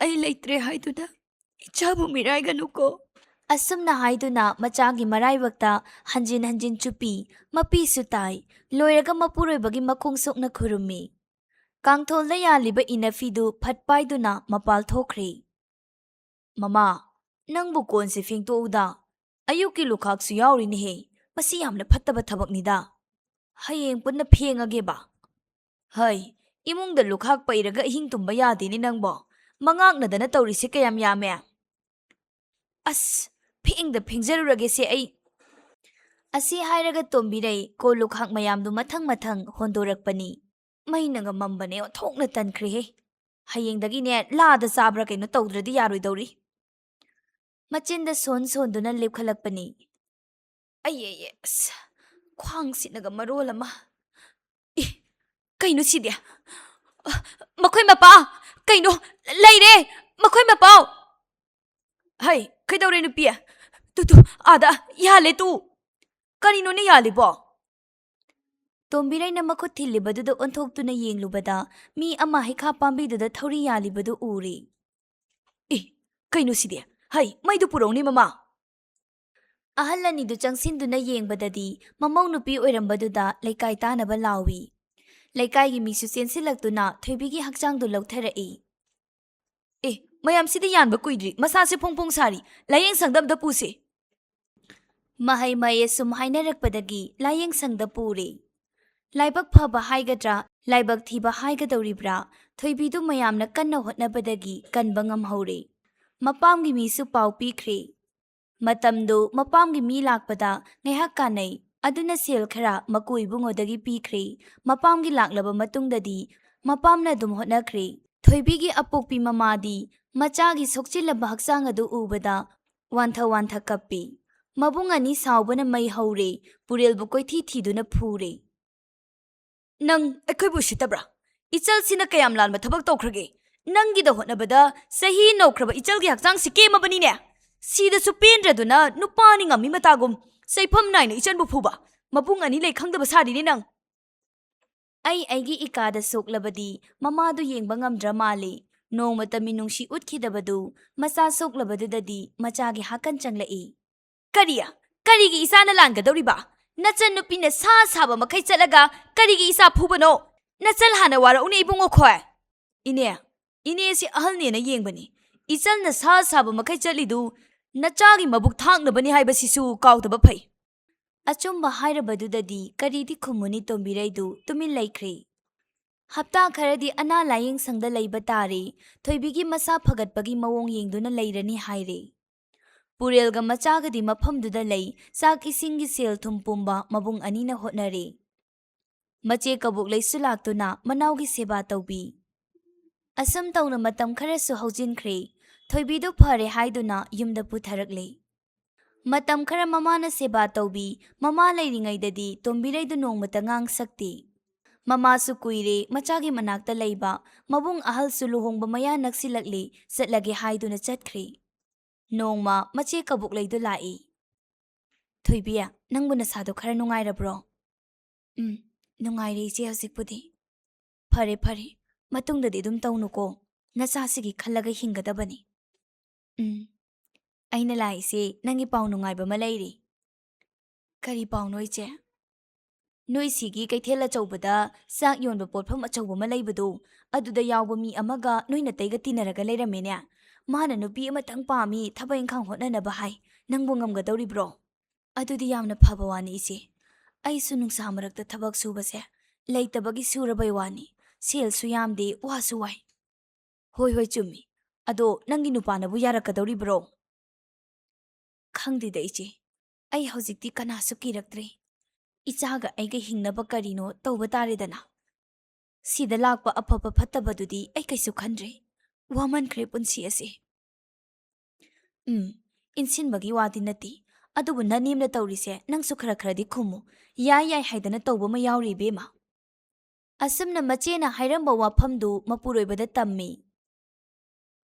ꯑꯩ ꯂꯩꯇ꯭ꯔꯦ ꯍꯥꯏꯗꯨꯅ ꯏꯆꯥꯕꯨ ꯃꯤꯔꯥꯏꯒꯅꯨꯀꯣ꯫" ꯑꯁꯨꯝꯅ ꯍꯥꯏꯗꯨꯅ ꯃꯆꯥꯒꯤ ꯃꯔꯥꯏꯕꯛꯇ ꯍꯟꯖꯤꯟ ꯍꯟꯖꯤꯟ ꯆꯨꯞꯄꯤ, ꯃꯄꯤꯁꯨ ꯇꯥꯏ꯫ ꯂꯣꯏꯔꯒ ꯃꯄꯨꯔꯣꯏꯕꯒꯤ ꯃꯈꯣꯡ ꯁꯣꯛꯅ ꯈꯨꯔꯨꯝꯃꯤ꯫ ꯀꯥꯡꯊꯣꯜꯗ ꯌꯥꯜꯂꯤꯕ ꯏꯅꯐꯤꯗꯨ ꯐꯠ ꯄꯥꯏꯗꯨꯅ ꯃꯄꯥꯜ ꯊꯣꯛꯈ꯭ꯔꯦ꯫ "ꯃꯃꯥ, ꯅꯪꯕꯨ ꯀꯣꯟꯁꯦ ꯐꯦꯡꯗꯣꯛꯎꯗ꯫ ꯑꯌꯨꯛꯀꯤ ꯂꯨꯈꯥꯛꯁꯨ ꯌꯥꯎꯔꯤꯅꯦꯍꯦ꯫ ꯃꯁꯤ ꯌꯥꯝꯅ ꯐꯠꯇꯕ ꯊꯕꯛꯅꯤꯗ꯫ ꯍꯌꯦꯡ ꯄꯨꯟꯅ ꯐꯦꯡꯉꯒꯦꯕ꯫" "ꯍꯩ, ꯏꯃꯨꯡꯗ ꯂꯨꯈꯥꯛ ꯄꯩꯔꯒ ꯑꯍꯤꯡ ꯇꯨꯝꯕ ꯌꯥꯗꯦꯅꯦ ꯅꯪꯕꯣ꯫ ꯃꯉꯥꯛꯅꯗꯅ ꯇꯧꯔꯤꯁꯦ ꯀꯌꯥꯝ ꯌꯥꯝꯃꯦ꯫ ꯑꯁ, ꯐꯦꯡꯗ ꯐꯦꯡꯖꯔꯨꯔꯒꯦꯁꯦ ꯑꯩ꯫" ꯑꯁꯤ ꯍꯥꯏꯔꯒ ꯇꯣꯝꯕꯤꯔꯩ ꯀꯣꯜ ꯂꯨꯈꯥꯛ ꯃꯌꯥꯝꯗꯨ ꯃꯊꯪ ꯃꯊꯪ ꯍꯣꯟꯗꯣꯔꯛꯄꯅꯤ꯫ ꯃꯩꯅꯒ ꯃꯝꯕꯅꯦ, ꯑꯣꯟꯊꯣꯛꯅ ꯇꯟꯈ꯭ꯔꯦꯍꯦ꯫ ꯍꯌꯦꯡꯗꯒꯤꯅꯦ ꯂꯥꯗ ꯆꯥꯕ꯭ꯔꯥ ꯀꯩꯅꯣ ꯇꯧꯗ꯭ꯔꯗꯤ ꯌꯥꯔꯣꯏꯗꯧꯔꯤ꯫ ꯃꯆꯤꯟꯗ ꯁꯣꯟ ꯁꯣꯟꯗꯨꯅ ꯂꯦꯞꯈꯠꯂꯛꯄꯅꯤ꯫ "ꯑꯩ, ꯑꯩ, ꯑꯩ, ꯑꯁ, ꯈ꯭ꯋꯥꯡꯁꯤꯅꯒ ꯃꯔꯣꯜ ꯑꯃ꯫ ꯏ, ꯀꯩꯅꯣ ꯁꯤꯗꯤ? ꯑ, ꯃꯈꯣꯏ ꯃꯄꯥ, ꯀꯩꯅꯣ, ꯂꯩꯔꯦ, ꯃꯈꯣꯏ ꯃꯄꯥꯎ!" "ꯍꯩ, ꯀꯩꯗꯧꯔꯦ ꯅꯨꯄꯤ? ꯇꯨ, ꯇꯨ, ꯑꯥꯗ ꯌꯥꯜꯂꯦ ꯇꯨ꯫ ꯀꯔꯤꯅꯣꯅꯦ ꯌꯥꯜꯂꯤꯕꯣ?" ꯇꯣꯝꯕꯤꯔꯩꯅ ꯃꯈꯨꯠ ꯊꯤꯜꯂꯤꯕꯗꯨꯗ ꯑꯣꯟꯊꯣꯛꯇꯨꯅ ꯌꯦꯡꯂꯨꯕꯗ ꯃꯤ ꯑꯃ ꯍꯩꯈꯥ ꯄꯥꯝꯕꯤꯗꯨꯗ ꯊꯧꯔꯤ ꯌꯥꯜꯂꯤꯕꯗꯨ ꯎꯔꯦ꯫ "ꯑꯦ, "ꯀꯩꯅꯣ ꯁꯤꯗꯤ? ꯍꯩ, ꯃꯩꯗꯨ ꯄꯨꯔꯛꯎꯅꯦ, ꯃꯃꯥ!" ꯑꯍꯜ ꯑꯅꯤꯗꯨ ꯆꯪꯁꯤꯟꯗꯨꯅ ꯌꯦꯡꯕꯗꯗꯤ, ꯃꯃꯧ ꯅꯨꯄꯤ ꯑꯣꯏꯔꯝꯕꯗꯨꯗ ꯂꯩꯀꯥꯏ ꯇꯥꯅꯕ ꯂꯥꯎꯏ꯫ ꯂꯩꯀꯥꯏꯒꯤ ꯃꯤꯁꯨ ꯆꯦꯟꯁꯤꯜꯂꯛꯇꯨꯅ ꯊꯣꯏꯕꯤꯒꯤ ꯍꯛꯆꯥꯡꯗꯨ ꯂꯧꯊꯔꯛꯏ꯫ "ꯑꯦ, ꯃꯌꯥꯝꯁꯤꯗꯤ ꯌꯥꯟꯕ ꯀꯨꯏꯗ꯭ꯔꯤ, ꯃꯁꯥꯁꯦ ꯐꯣꯡ ꯐꯣꯡ ꯁꯥꯔꯤ, ꯂꯥꯏꯌꯦꯡ ꯁꯪꯗ ꯑꯝꯇ ꯄꯨꯁꯦ!" ꯃꯍꯩ ꯃꯍꯩ ꯁꯨꯝ ꯍꯥꯏꯅꯔꯛꯄꯗꯒꯤ ꯂꯥꯏꯌꯦꯡ ꯁꯪꯗ ꯄꯨꯔꯦ꯫ ꯂꯥꯏꯕꯛ ꯐꯕ ꯍꯥꯏꯒꯗ꯭ꯔꯥ, ꯂꯥꯏꯕꯛ ꯊꯤꯕ ꯍꯥꯏꯒꯗꯧꯔꯤꯕ꯭ꯔꯥ, ꯊꯣꯏꯕꯤꯗꯨ ꯃꯌꯥꯝꯅ ꯀꯟꯅ ꯍꯣꯠꯅꯕꯗꯒꯤ ꯀꯟꯕ ꯉꯝꯍꯧꯔꯦ꯫ ꯃꯄꯥꯝꯒꯤ ꯃꯤꯁꯨ ꯄꯥꯎ ꯄꯤꯈ꯭ꯔꯦ꯫ ꯃꯇꯝꯗꯨ ꯃꯄꯥꯝꯒꯤ ꯃꯤ ꯂꯥꯛꯄꯗ ꯉꯥꯏꯍꯥꯛ ꯀꯥꯟꯅꯩ, ꯑꯗꯨꯅ ꯁꯦꯜ ꯈꯔ ꯃꯀꯨ ꯏꯕꯨꯡꯉꯣꯗꯒꯤ ꯄꯤꯈ꯭ꯔꯦ꯫ ꯃꯄꯥꯝꯒꯤ ꯂꯥꯛꯂꯕ ꯃꯇꯨꯡꯗꯗꯤ ꯃꯄꯥꯝꯅ ꯑꯗꯨꯝ ꯍꯣꯠꯅꯈ꯭ꯔꯦ꯫ ꯊꯣꯏꯕꯤꯒꯤ ꯑꯄꯣꯛꯄꯤ ꯃꯃꯥꯗꯤ ꯃꯆꯥꯒꯤ ꯁꯣꯛꯆꯤꯜꯂꯕ ꯍꯛꯆꯥꯡ ꯑꯗꯨ ꯎꯕꯗ ꯋꯥꯟꯊ ꯋꯥꯟꯊ ꯀꯞꯄꯤ꯫ ꯃꯕꯨꯡ ꯑꯅꯤ ꯁꯥꯎꯕꯅ ꯃꯩ ꯍꯧꯔꯦ, ꯄꯨꯔꯦꯜꯕꯨ ꯀꯣꯏꯊꯤ ꯊꯤꯗꯨꯅ ꯐꯨꯔꯦ꯫ "ꯅꯪ ꯑꯩꯈꯣꯏꯕꯨ ꯎꯁꯤꯠꯇꯕ꯭ꯔꯥ? ꯏꯆꯜꯁꯤꯅ ꯀꯌꯥꯝ ꯂꯥꯟꯕ ꯊꯕꯛ ꯇꯧꯈ꯭ꯔꯒꯦ? ꯅꯪꯒꯤꯗ ꯍꯣꯠꯅꯕꯗ ꯆꯍꯤ ꯅꯧꯈ꯭ꯔꯕ ꯏꯆꯜꯒꯤ ꯍꯛꯆꯥꯡꯁꯤ ꯀꯦꯝꯃꯕꯅꯤꯅꯦ꯫ ꯁꯤꯗꯁꯨ ꯄꯦꯟꯗ꯭ꯔꯗꯨꯅ ꯅꯨꯄꯥꯅꯤ ꯉꯝꯃꯤ ꯃꯇꯥꯒꯨꯝ ꯆꯩꯐꯝ ꯅꯥꯏꯅ ꯏꯆꯟꯕꯨ ꯐꯨꯕ꯫ ꯃꯕꯨꯡ ꯑꯅꯤ ꯂꯩ ꯈꯪꯗꯕ ꯁꯥꯔꯤꯅꯦ ꯅꯪ!" ꯑꯩ ꯑꯩꯒꯤ ꯏꯀꯥꯗ ꯁꯣꯛꯂꯕꯗꯤ ꯃꯃꯥꯗꯨ ꯌꯦꯡꯕ ꯉꯝꯗ꯭ꯔ ꯃꯥꯜꯂꯤ꯫ ꯅꯣꯡꯃꯇ ꯃꯤꯅꯨꯡꯁꯤ ꯎꯠꯈꯤꯗꯕꯗꯨ ꯃꯆꯥ ꯁꯣꯛꯂꯕꯗꯨꯗꯗꯤ ꯃꯆꯥꯒꯤ ꯍꯥꯀꯟ ꯆꯪꯂꯛꯏ꯫ "ꯀꯔꯤ? ꯀꯔꯤꯒꯤ ꯏꯆꯥꯅ ꯂꯥꯟꯒꯗꯧꯔꯤꯕ? ꯅꯆꯟ ꯅꯨꯄꯤꯅ ꯁꯥ ꯁꯥꯕ ꯃꯈꯩ ꯆꯠꯂꯒ ꯀꯔꯤꯒꯤ ꯏꯆꯥ ꯐꯨꯕꯅꯣ? ꯅꯆꯜ ꯍꯥꯟꯅ ꯋꯥꯔꯛꯎꯅꯦ, ꯏꯕꯨꯡꯉꯣ ꯈꯣꯏ!" "ꯏꯅꯦ, ꯏꯅꯦꯁꯤ ꯑꯍꯜꯅꯦꯅ ꯌꯦꯡꯕꯅꯤ꯫ ꯏꯆꯜꯅ ꯁꯥ ꯁꯥꯕ ꯃꯈꯩ ꯆꯠꯂꯤꯗꯨ ꯅꯆꯥꯒꯤ ꯃꯕꯨꯛ ꯊꯥꯛꯅꯕꯅꯤ ꯍꯥꯏꯕꯁꯤꯁꯨ ꯀꯥꯎꯗꯕ ꯐꯩ꯫" ꯑꯆꯨꯝꯕ ꯍꯥꯏꯔꯕꯗꯨꯗꯗꯤ ꯀꯔꯤꯗꯤ ꯈꯨꯝꯃꯨꯅꯤ, ꯇꯣꯝꯕꯤꯔꯩꯗꯨ ꯇꯨꯃꯤꯟ ꯂꯩꯈ꯭ꯔꯦ꯫ ꯍꯞꯇꯥ ꯈꯔꯗꯤ ꯑꯅꯥ ꯂꯥꯌꯦꯡ ꯁꯪꯗ ꯂꯩꯕ ꯇꯥꯔꯦ꯫ ꯊꯣꯏꯕꯤꯒꯤ ꯃꯁꯥ ꯐꯒꯠꯄꯒꯤ ꯃꯑꯣꯡ ꯌꯦꯡꯗꯨꯅ ꯂꯩꯔꯅꯤ ꯍꯥꯏꯔꯦ꯫ ꯄꯨꯔꯦꯜꯒ ꯃꯆꯥꯒꯗꯤ ꯃꯐꯝꯗꯨꯗ ꯂꯩ, ꯆꯥꯛ ꯏꯁꯤꯡꯒꯤ ꯁꯦꯜ ꯊꯨꯝ ꯄꯨꯝꯕ ꯃꯕꯨꯡ ꯑꯅꯤꯅ ꯍꯣꯠꯅꯔꯦ꯫ ꯃꯆꯦ ꯀꯕꯣꯛꯂꯩꯁꯨ ꯂꯥꯛꯇꯨꯅ ꯃꯅꯥꯎꯒꯤ ꯁꯦꯕꯥ ꯇꯧꯕꯤ꯫ ꯑꯁꯨꯝ ꯇꯧꯅ ꯃꯇꯝ ꯈꯔꯁꯨ ꯍꯧꯖꯤꯟꯈ꯭ꯔꯦ꯫ ꯊꯣꯏꯕꯤꯗꯨ ꯐꯔꯦ ꯍꯥꯏꯗꯨꯅ ꯌꯨꯝꯗ ꯄꯨꯊꯔꯛꯂꯦ꯫ ꯃꯇꯝ ꯈꯔ ꯃꯃꯥꯅ ꯁꯦꯕꯥ ꯇꯧꯕꯤ꯫ ꯃꯃꯥ ꯂꯩꯔꯤꯉꯩꯗꯗꯤ ꯇꯣꯝꯕꯤꯔꯩꯗꯨ ꯅꯣꯡꯃꯇ ꯉꯥꯡ ꯁꯛꯇꯦ꯫ ꯃꯃꯥꯁꯨ ꯀꯨꯏꯔꯦ ꯃꯆꯥꯒꯤ ꯃꯅꯥꯛꯇ ꯂꯩꯕ, ꯃꯕꯨꯡ ꯑꯍꯜꯁꯨ ꯂꯨꯍꯣꯡꯕ ꯃꯌꯥ ꯅꯛꯁꯤꯜꯂꯛꯂꯦ, ꯆꯠꯂꯒꯦ ꯍꯥꯏꯗꯨꯅ ꯆꯠꯈ꯭ꯔꯦ꯫ ꯅꯣꯡꯃ ꯃꯆꯦ ꯀꯕꯣꯛꯂꯩꯗꯨ ꯂꯥꯛꯏ꯫ "ꯊꯣꯏꯕꯤ, ꯅꯪꯕꯨ ꯅꯁꯥꯗꯣ ꯈꯔ ꯅꯨꯡꯉꯥꯏꯔꯕ꯭ꯔꯣ?" "ꯎꯝ, ꯅꯨꯡꯉꯥꯏꯔꯦ ꯏꯆꯦ ꯍꯧꯖꯤꯛꯄꯨꯗꯤ꯫" "ꯐꯔꯦ, ꯐꯔꯦ, ꯃꯇꯨꯡꯗꯗꯤ ꯑꯗꯨꯝ ꯇꯧꯅꯨꯀꯣ, ꯅꯆꯥꯁꯤꯒꯤ ꯈꯜꯂꯒ ꯍꯤꯡꯒꯗꯕꯅꯤ꯫" ꯎꯝ, ꯑꯩꯅ ꯂꯥꯛꯏꯁꯦ ꯅꯪꯒꯤ ꯄꯥꯎ ꯅꯨꯡꯉꯥꯏꯕ ꯑꯃ ꯂꯩꯔꯦ꯫ ꯀꯔꯤ ꯄꯥꯎꯅꯣ, ꯏꯆꯦ? ꯅꯣꯏ ꯁꯤꯒꯤ ꯀꯩꯊꯦꯜ ꯑꯆꯧꯕꯗ ꯆꯥꯛ ꯌꯣꯟꯕ ꯄꯣꯠꯐꯝ ꯑꯆꯧꯕ ꯑꯃ ꯂꯩꯕꯗꯣ, ꯑꯗꯨꯗ ꯌꯥꯎꯕ ꯃꯤ ꯑꯃꯒ ꯅꯣꯏ ꯅꯇꯩꯒ ꯇꯤꯟꯅꯔꯒ ꯂꯩꯔꯝꯃꯦꯅꯦ꯫ ꯃꯥꯅ ꯅꯨꯄꯤ ꯑꯃꯇꯪ ꯄꯥꯝꯃꯤ, ꯊꯕꯛ ꯏꯪꯈꯥꯡ ꯍꯣꯠꯅꯅꯕ ꯍꯥꯏ꯫ ꯅꯪꯕꯨ ꯉꯝꯒꯗꯧꯔꯤꯕ꯭ꯔꯣ? ꯑꯗꯨꯗꯤ ꯌꯥꯝꯅ ꯐꯕ ꯋꯥꯅꯤ, ꯏꯆꯦ꯫ ꯑꯩꯁꯨ ꯅꯨꯡꯁꯥ ꯃꯔꯛꯇ ꯊꯕꯛ ꯁꯨꯕꯁꯦ ꯂꯩꯇꯕꯒꯤ ꯁꯨꯔꯕꯩ ꯋꯥꯅꯤ꯫ ꯁꯦꯜꯁꯨ ꯌꯥꯝꯗꯦ, ꯋꯥꯁꯨ ꯋꯥꯏ꯫ ꯍꯣꯏ, ꯍꯣꯏ, ꯆꯨꯝꯃꯤ꯫ ꯑꯗꯣ ꯅꯪꯒꯤ ꯅꯨꯄꯥꯅꯕꯨ ꯌꯥꯔꯛꯀꯗꯧꯔꯤꯕ꯭ꯔꯣ? ꯈꯪꯗꯦꯗ, ꯏꯆꯦ꯫ ꯑꯩ ꯍꯧꯖꯤꯛꯇꯤ ꯀꯅꯥꯁꯨ ꯀꯤꯔꯛꯇ꯭ꯔꯦ꯫ ꯏꯆꯥꯒ ꯑꯩꯒ ꯍꯤꯡꯅꯕ ꯀꯔꯤꯅꯣ ꯇꯧꯕ ꯇꯥꯔꯦꯗꯅ꯫ ꯁꯤꯗ ꯂꯥꯛꯄ ꯑꯐꯕ ꯐꯠꯇꯕꯗꯨꯗꯤ ꯑꯩ ꯀꯩꯁꯨ ꯈꯟꯗ꯭ꯔꯦ꯫ ꯋꯥꯃꯟꯈ꯭ꯔꯦ ꯄꯨꯟꯁꯤ ꯑꯁꯤ꯫ ꯎꯝ, ꯏꯟꯁꯤꯟꯕꯒꯤ ꯋꯥꯗꯤ ꯅꯠꯇꯦ, ꯑꯗꯨꯕꯨ ꯅꯅꯦꯝꯅ ꯇꯧꯔꯤꯁꯦ ꯅꯪꯁꯨ ꯈꯔ ꯈꯔꯗꯤ ꯈꯨꯝꯃꯨ꯫ ꯌꯥꯏ ꯌꯥꯏ ꯍꯥꯏꯗꯅ ꯇꯧꯕ ꯑꯃ ꯌꯥꯎꯔꯤ, ꯏꯕꯦꯝꯃ꯫ ꯑꯁꯨꯝꯅ ꯃꯆꯦꯅ ꯍꯥꯏꯔꯝꯕ ꯋꯥꯐꯝꯗꯨ ꯃꯄꯨꯔꯣꯏꯕꯗ ꯇꯝꯃꯤ꯫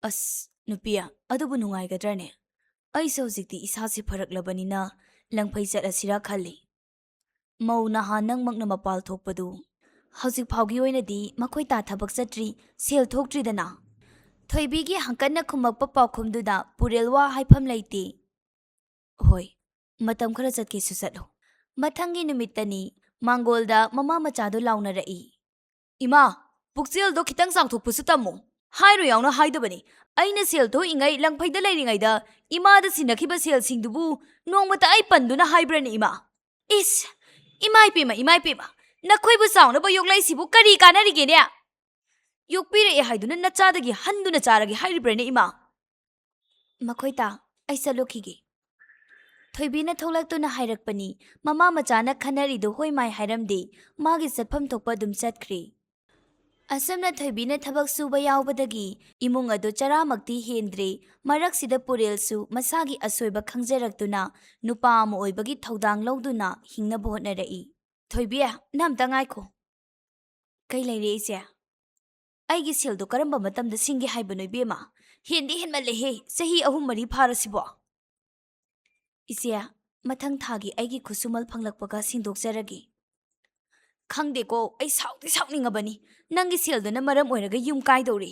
ꯑꯁ, ꯅꯨꯄꯤ, ꯑꯗꯨꯕꯨ ꯅꯨꯡꯉꯥꯏꯒꯗ꯭ꯔꯅꯦ? ꯑꯩꯁꯨ ꯍꯧꯖꯤꯛꯇꯤ ꯏꯁꯥꯁꯤ ꯐꯔꯛꯂꯕꯅꯤꯅ ꯂꯪꯐꯩ ꯆꯠꯂꯁꯤꯔꯥ ꯈꯜꯂꯤ꯫ ꯃꯧ ꯅꯍꯥ ꯅꯪꯃꯛꯅ ꯃꯄꯥꯜ ꯊꯣꯛꯄꯗꯨ ꯍꯧꯖꯤꯛ ꯐꯥꯎꯒꯤ ꯑꯣꯏꯅꯗꯤ ꯃꯈꯣꯏ ꯇꯥ ꯊꯕꯛ ꯆꯠꯇ꯭ꯔꯤ, ꯁꯦꯜ ꯊꯣꯛꯇ꯭ꯔꯤꯗꯅ꯫ ꯊꯣꯏꯕꯤꯒꯤ ꯍꯪꯀꯠꯅ ꯈꯨꯝꯃꯛꯄ ꯄꯥꯎꯈꯨꯝꯗꯨꯗ ꯄꯨꯔꯦꯜ ꯋꯥ ꯍꯥꯏꯐꯝ ꯂꯩꯇꯦ꯫ ꯍꯣꯏ, ꯃꯇꯝ ꯈꯔ ꯆꯠꯀꯦꯁꯨ ꯆꯠꯂꯨ꯫ ꯃꯊꯪꯒꯤ ꯅꯨꯃꯤꯠꯇꯅꯤ, ꯃꯥꯡꯒꯣꯜꯗ ꯃꯃꯥ ꯃꯆꯥꯗꯨ ꯂꯥꯎꯅꯔꯛꯏ꯫ "ꯏꯃꯥ, ꯄꯨꯛꯆꯦꯜꯗꯣ ꯈꯤꯇꯪ ꯆꯥꯎꯊꯣꯛꯄꯁꯨ ꯇꯝꯃꯨ꯫ ꯍꯥꯏꯔꯣ ꯌꯥꯎꯅ ꯍꯥꯏꯗꯕꯅꯤ꯫ ꯑꯩꯅ ꯁꯦꯜ ꯊꯣꯛꯏꯉꯩ ꯂꯪꯐꯩꯗ ꯂꯩꯔꯤꯉꯩꯗ ꯏꯃꯥꯗ ꯁꯤꯟꯅꯈꯤꯕ ꯁꯦꯜꯁꯤꯡꯗꯨꯕꯨ ꯅꯣꯡꯃꯇ ꯑꯩ ꯄꯟꯗꯨꯅ ꯍꯥꯏꯕ꯭ꯔꯅꯦ, ꯏꯃꯥ?" "ꯏꯁ, ꯏꯃꯥ ꯏꯄꯦꯝꯃ, ꯏꯃꯥ ꯏꯄꯦꯝꯃ, ꯅꯈꯣꯏꯕꯨ ꯆꯥꯎꯅꯕ ꯌꯣꯛꯂꯛꯏꯁꯤꯕꯨ ꯀꯔꯤ ꯀꯥꯟꯅꯔꯤꯒꯦꯅꯦ? ꯌꯣꯛꯄꯤꯔꯛꯑꯦ ꯍꯥꯏꯗꯨꯅ ꯅꯆꯥꯗꯒꯤ ꯍꯟꯗꯨꯅ ꯆꯥꯔꯒꯦ ꯍꯥꯏꯔꯤꯕ꯭ꯔꯅꯦ, ꯏꯃꯥ?" "ꯃꯈꯣꯏ ꯇꯥ, ꯑꯩ ꯆꯠꯂꯨꯈꯤꯒꯦ꯫" ꯊꯣꯏꯕꯤꯅ ꯊꯣꯛꯂꯛꯇꯨꯅ ꯍꯥꯏꯔꯛꯄꯅꯤ꯫ ꯃꯃꯥ ꯃꯆꯥꯅ ꯈꯟꯅꯔꯤꯗꯨ ꯍꯣꯏ ꯃꯥꯏ ꯍꯥꯏꯔꯝꯗꯦ꯫ ꯃꯥꯒꯤ ꯆꯠꯐꯝ ꯊꯣꯛꯄ ꯑꯗꯨꯝ ꯆꯠꯈ꯭ꯔꯦ꯫ ꯑꯁꯨꯝꯅ ꯊꯣꯏꯕꯤꯅ ꯊꯕꯛ ꯁꯨꯕ ꯌꯥꯎꯕꯗꯒꯤ ꯏꯃꯨꯡ ꯑꯗꯨ ꯆꯔꯥꯃꯛꯇꯤ ꯍꯦꯟꯗ꯭ꯔꯦ꯫ ꯃꯔꯛꯁꯤꯗ ꯄꯨꯔꯦꯜꯁꯨ ꯃꯁꯥꯒꯤ ꯑꯁꯣꯏꯕ ꯈꯪꯖꯔꯛꯇꯨꯅ ꯅꯨꯄꯥ ꯑꯃ ꯑꯣꯏꯕꯒꯤ ꯊꯧꯗꯥꯡ ꯂꯧꯗꯨꯅ ꯍꯤꯡꯅꯕ ꯍꯣꯠꯅꯔꯛꯏ꯫ "ꯊꯣꯏꯕꯤ, ꯅꯪ ꯑꯝꯇ ꯉꯥꯏꯈꯣ꯫" "ꯀꯩ ꯂꯩꯔꯦ, ꯏꯆꯦ?" "ꯑꯩꯒꯤ ꯁꯦꯜꯗꯣ ꯀꯔꯝꯕ ꯃꯇꯝꯗ ꯁꯤꯡꯒꯦ ꯍꯥꯏꯕꯅꯣ, ꯏꯕꯦꯝꯃ? ꯍꯦꯟꯗꯤ ꯍꯦꯟꯃꯜꯂꯦꯍꯦ, ꯆꯍꯤ ꯑꯍꯨꯝ ꯃꯔꯤ ꯐꯥꯔꯁꯤꯕꯣ?" "ꯏꯆꯦ, ꯃꯊꯪ ꯊꯥꯒꯤ ꯑꯩꯒꯤ ꯈꯨꯠꯁꯨꯃꯜ ꯐꯪꯂꯛꯄꯒ ꯁꯤꯡꯗꯣꯛꯆꯔꯒꯦ꯫" "ꯈꯪꯗꯦꯀꯣ, ꯑꯩ ꯁꯥꯎꯗꯤ ꯁꯥꯎꯅꯤꯡꯉꯕꯅꯤ꯫ ꯅꯪꯒꯤ ꯁꯦꯜꯗꯨꯅ ꯃꯔꯝ ꯑꯣꯏꯔꯒ ꯌꯨꯝ ꯀꯥꯏꯗꯧꯔꯦ꯫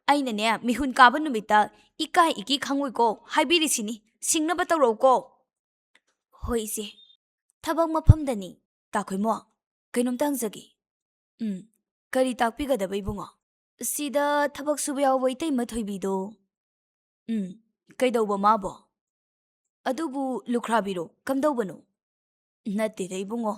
ꯑꯩꯅꯅꯦ, ꯃꯤꯍꯨꯟ ꯀꯥꯕ ꯅꯨꯃꯤꯠꯇ ꯏꯀꯥꯏ ꯏꯀꯤ ꯈꯪꯉꯣꯏꯀꯣ, ꯍꯥꯏꯕꯤꯔꯤꯁꯤꯅꯤ, ꯁꯤꯡꯅꯕ ꯇꯧꯔꯛꯎꯀꯣ꯫ ꯍꯣꯏ, ꯏꯆꯦ꯫ ꯊꯕꯛ ꯃꯐꯝꯗꯅꯤ꯫ ꯇꯥꯈꯣꯏꯃꯣ, ꯀꯩꯅꯣꯝꯇ ꯍꯪꯖꯒꯦ꯫ ꯎꯝ, ꯀꯔꯤ ꯇꯥꯛꯄꯤꯒꯗꯕ, ꯏꯕꯨꯡꯉꯣ? ꯁꯤꯗ ꯊꯕꯛ ꯁꯨꯕ ꯌꯥꯎꯕ ꯏꯇꯩꯃ ꯊꯣꯏꯕꯤꯗꯣ꯫ ꯎꯝ, ꯀꯩꯗꯧꯕ ꯃꯥꯕꯣ? ꯑꯗꯨꯕꯨ ꯂꯨꯈ꯭ꯔꯥꯕꯤꯔꯣ? ꯀꯝꯗꯧꯕꯅꯣ? ꯅꯠꯇꯦꯗ, ꯏꯕꯨꯡꯉꯣ,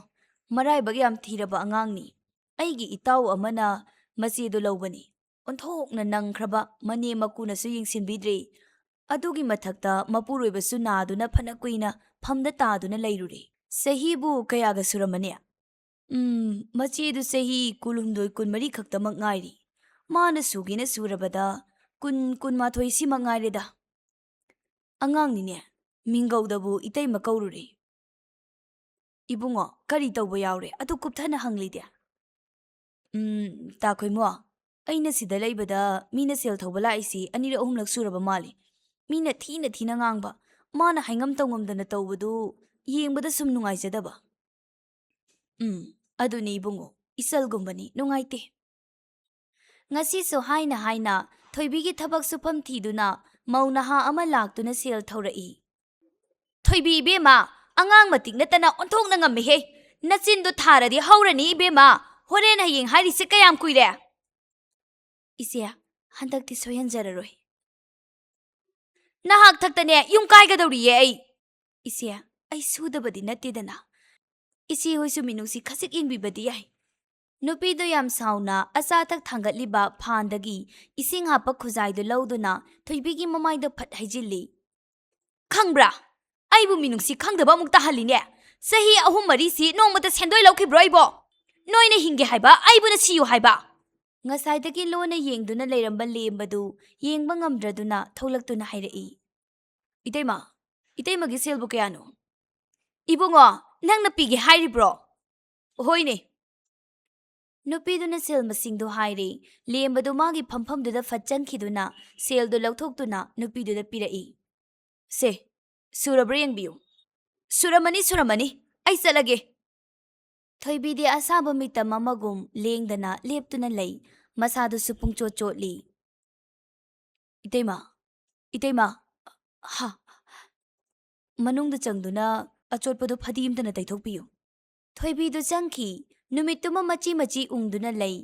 ꯃꯔꯥꯏꯕꯛ ꯌꯥꯝ ꯊꯤꯔꯕ ꯑꯉꯥꯡꯅꯤ꯫ ꯑꯩꯒꯤ ꯏꯇꯥꯎ ꯑꯃꯅ ꯃꯆꯦꯗꯣ ꯂꯧꯕꯅꯤ꯫ ꯑꯣꯟꯊꯣꯛꯅ ꯅꯪꯈ꯭ꯔꯕ, ꯃꯅꯦꯝ ꯃꯀꯨꯅꯁꯨ ꯌꯦꯡꯁꯤꯟꯕꯤꯗ꯭ꯔꯦ꯫ ꯑꯗꯨꯒꯤ ꯃꯊꯛꯇ ꯃꯄꯨꯔꯣꯏꯕꯁꯨ ꯅꯥꯗꯨꯅ ꯐꯅ ꯀꯨꯏꯅ ꯐꯝꯗ ꯇꯥꯗꯨꯅ ꯂꯩꯔꯨꯔꯦ꯫ ꯆꯍꯤꯕꯨ ꯀꯌꯥꯒ ꯁꯨꯔꯝꯃꯅꯤ? ꯎꯝ, ꯃꯆꯦꯗꯨ ꯆꯍꯤ ꯀꯨꯟꯍꯨꯝꯗꯣꯏ, ꯀꯨꯟꯃꯔꯤ ꯈꯛꯇꯃꯛ ꯉꯥꯏꯔꯤ꯫ ꯃꯥꯅ ꯁꯨꯒꯦꯅ ꯁꯨꯔꯕꯗ ꯀꯨꯟ, ꯀꯨꯟꯃꯥꯊꯣꯏ ꯁꯤꯃꯛ ꯉꯥꯏꯔꯦꯗ꯫ ꯑꯉꯥꯡꯅꯤꯅꯦ, ꯃꯤꯡꯒꯧꯗꯕꯨ ꯏꯇꯩꯃ ꯀꯧꯔꯨꯔꯦ꯫ ꯏꯕꯨꯡꯉꯣ, ꯀꯔꯤ ꯇꯧꯕ ꯌꯥꯎꯔꯦ? ꯑꯗꯨ ꯀꯨꯞꯊꯅ ꯍꯪꯂꯤꯗꯦ꯫ ꯎꯝ, ꯇꯥꯈꯣꯏꯃꯣ, ꯑꯩꯅ ꯁꯤꯗ ꯂꯩꯕꯗ ꯃꯤꯅ ꯁꯦꯜ ꯊꯧꯕ ꯂꯥꯛꯏꯁꯤ ꯑꯅꯤꯔꯛ ꯑꯍꯨꯝꯂꯛ ꯁꯨꯔꯕ ꯃꯥꯜꯂꯤ꯫ ꯃꯤꯅ ꯊꯤꯅ ꯊꯤꯅ ꯉꯥꯡꯕ, ꯃꯥꯅ ꯍꯥꯏꯉꯝ ꯇꯧꯉꯝꯗꯅ ꯇꯧꯕꯗꯨ ꯌꯦꯡꯕꯗ ꯁꯨꯝ ꯅꯨꯡꯉꯥꯏꯖꯗꯕ꯫ ꯎꯝ, ꯑꯗꯨꯅꯤ ꯏꯕꯨꯡꯉꯣ, ꯏꯆꯜꯒꯨꯝꯕꯅꯤ, ꯅꯨꯡꯉꯥꯏꯇꯦ꯫ ꯉꯁꯤꯁꯨ ꯍꯥꯏꯅ ꯍꯥꯏꯅ ꯊꯣꯏꯕꯤꯒꯤ ꯊꯕꯛ ꯁꯨꯐꯝ ꯊꯤꯗꯨꯅ ꯃꯧ ꯅꯍꯥ ꯑꯃ ꯂꯥꯛꯇꯨꯅ ꯁꯦꯜ ꯊꯧꯔꯛꯏ꯫ ꯊꯣꯏꯕꯤ ꯏꯕꯦꯝꯃ, ꯑꯉꯥꯡ ꯃꯇꯤꯛ ꯅꯠꯇꯅ ꯑꯣꯟꯊꯣꯛꯅ ꯉꯝꯃꯤꯍꯦ꯫ ꯅꯆꯤꯟꯗꯣ ꯊꯥꯔꯗꯤ ꯍꯧꯔꯅꯤ ꯏꯕꯦꯝꯃ꯫ ꯍꯣꯔꯦꯟ ꯍꯌꯦꯡ ꯍꯥꯏꯔꯤꯁꯦ ꯀꯌꯥꯝ ꯀꯨꯏꯔꯦ? ꯏꯆꯦ, ꯍꯟꯗꯛꯇꯤ ꯁꯣꯏꯍꯟꯖꯔꯔꯣꯏ꯫ ꯅꯍꯥꯛ ꯊꯛꯇꯅꯦ ꯌꯨꯝ ꯀꯥꯏꯒꯗꯧꯔꯤꯌꯦ ꯑꯩ꯫ ꯏꯆꯦ, ꯑꯩ ꯁꯨꯗꯕꯗꯤ ꯅꯠꯇꯦꯗꯅ꯫ ꯏꯆꯦ ꯍꯣꯏꯁꯨ ꯃꯤꯅꯨꯡꯁꯤ ꯈꯖꯤꯛ ꯌꯦꯡꯕꯤꯕꯗꯤ ꯌꯥꯏ꯫ ꯅꯨꯄꯤꯗꯨ ꯌꯥꯝ ꯁꯥꯎꯅ ꯑꯆꯥ ꯑꯊꯛ ꯊꯥꯡꯒꯠꯂꯤꯕ ꯐꯥꯟꯗꯒꯤ ꯏꯁꯤꯡ ꯍꯥꯞꯄ ꯈꯨꯖꯥꯏꯗꯨ ꯂꯧꯗꯨꯅ ꯊꯣꯏꯕꯤꯒꯤ ꯃꯃꯥꯏꯗ ꯐꯠ ꯍꯩꯖꯤꯜꯂꯤ꯫ ꯈꯪꯕ꯭ꯔꯥ? ꯑꯩꯕꯨ ꯃꯤꯅꯨꯡꯁꯤ ꯈꯪꯗꯕ ꯑꯃꯨꯛ ꯇꯥꯍꯜꯂꯤꯅꯦ꯫ ꯆꯍꯤ ꯑꯍꯨꯝ ꯃꯔꯤꯁꯤ ꯅꯣꯡꯃꯇ ꯁꯦꯟꯗꯣꯏ ꯂꯧꯈꯤꯕ꯭ꯔꯣ ꯑꯩꯕꯣ? ꯅꯣꯏꯅ ꯍꯤꯡꯒꯦ ꯍꯥꯏꯕ, ꯑꯩꯕꯨꯅ ꯁꯤꯌꯨ ꯍꯥꯏꯕ? ꯉꯁꯥꯏꯗꯒꯤ ꯂꯣꯟꯅ ꯌꯦꯡꯗꯨꯅ ꯂꯩꯔꯝꯕ ꯂꯦꯝꯕꯗꯨ ꯌꯦꯡꯕ ꯉꯝꯗ꯭ꯔꯗꯨꯅ ꯊꯣꯛꯂꯛꯇꯨꯅ ꯍꯥꯏꯔꯛꯏ꯫ ꯏꯇꯩꯃ, ꯏꯇꯩꯃꯒꯤ ꯁꯦꯜꯕꯨ ꯀꯌꯥꯅꯣ? ꯏꯕꯨꯡꯉꯣ, ꯅꯪꯅ ꯄꯤꯒꯦ ꯍꯥꯏꯔꯤꯕ꯭ꯔꯣ? ꯍꯣꯏꯅꯦ꯫ ꯅꯨꯄꯤꯗꯨꯅ ꯁꯦꯜ ꯃꯁꯤꯡꯗꯨ ꯍꯥꯏꯔꯦ꯫ ꯂꯦꯝꯕꯗꯨ ꯃꯥꯒꯤ ꯐꯝꯐꯝꯗꯨꯗ ꯐꯠ ꯆꯪꯈꯤꯗꯨꯅ ꯁꯦꯜꯗꯨ ꯂꯧꯊꯣꯛꯇꯨꯅ ꯅꯨꯄꯤꯗꯨꯗ ꯄꯤꯔꯛꯏ꯫ ꯁꯦ, ꯁꯨꯔꯕ꯭ꯔꯥ ꯌꯦꯡꯕꯤꯌꯨ꯫ ꯁꯨꯔꯝꯃꯅꯤ, ꯁꯨꯔꯝꯃꯅꯤ꯫ ꯑꯩ ꯆꯠꯂꯒꯦ꯫ ꯊꯣꯏꯕꯤꯗꯤ ꯑꯁꯥꯕ ꯃꯤꯇꯝ ꯑꯃꯒꯨꯝ ꯂꯦꯡꯗꯅ ꯂꯦꯞꯇꯨꯅ ꯂꯩ꯫ ꯃꯁꯥꯗꯨꯁꯨ ꯄꯨꯡꯆꯣꯠ ꯆꯣꯠꯂꯤ꯫ "ꯏꯇꯩꯃ, ꯏꯇꯩꯃ, ꯍꯥ, ꯃꯅꯨꯡꯗ ꯆꯪꯗꯨꯅ ꯑꯆꯣꯠꯄꯗꯨ ꯐꯗꯤ ꯑꯃꯇꯅ ꯇꯩꯊꯣꯛꯄꯤꯌꯨ꯫" ꯊꯣꯏꯕꯤꯗꯨ ꯆꯪꯈꯤ꯫ ꯅꯨꯃꯤꯠꯇꯨꯃ ꯃꯆꯤ ꯃꯆꯤ ꯎꯪꯗꯨꯅ ꯂꯩ꯫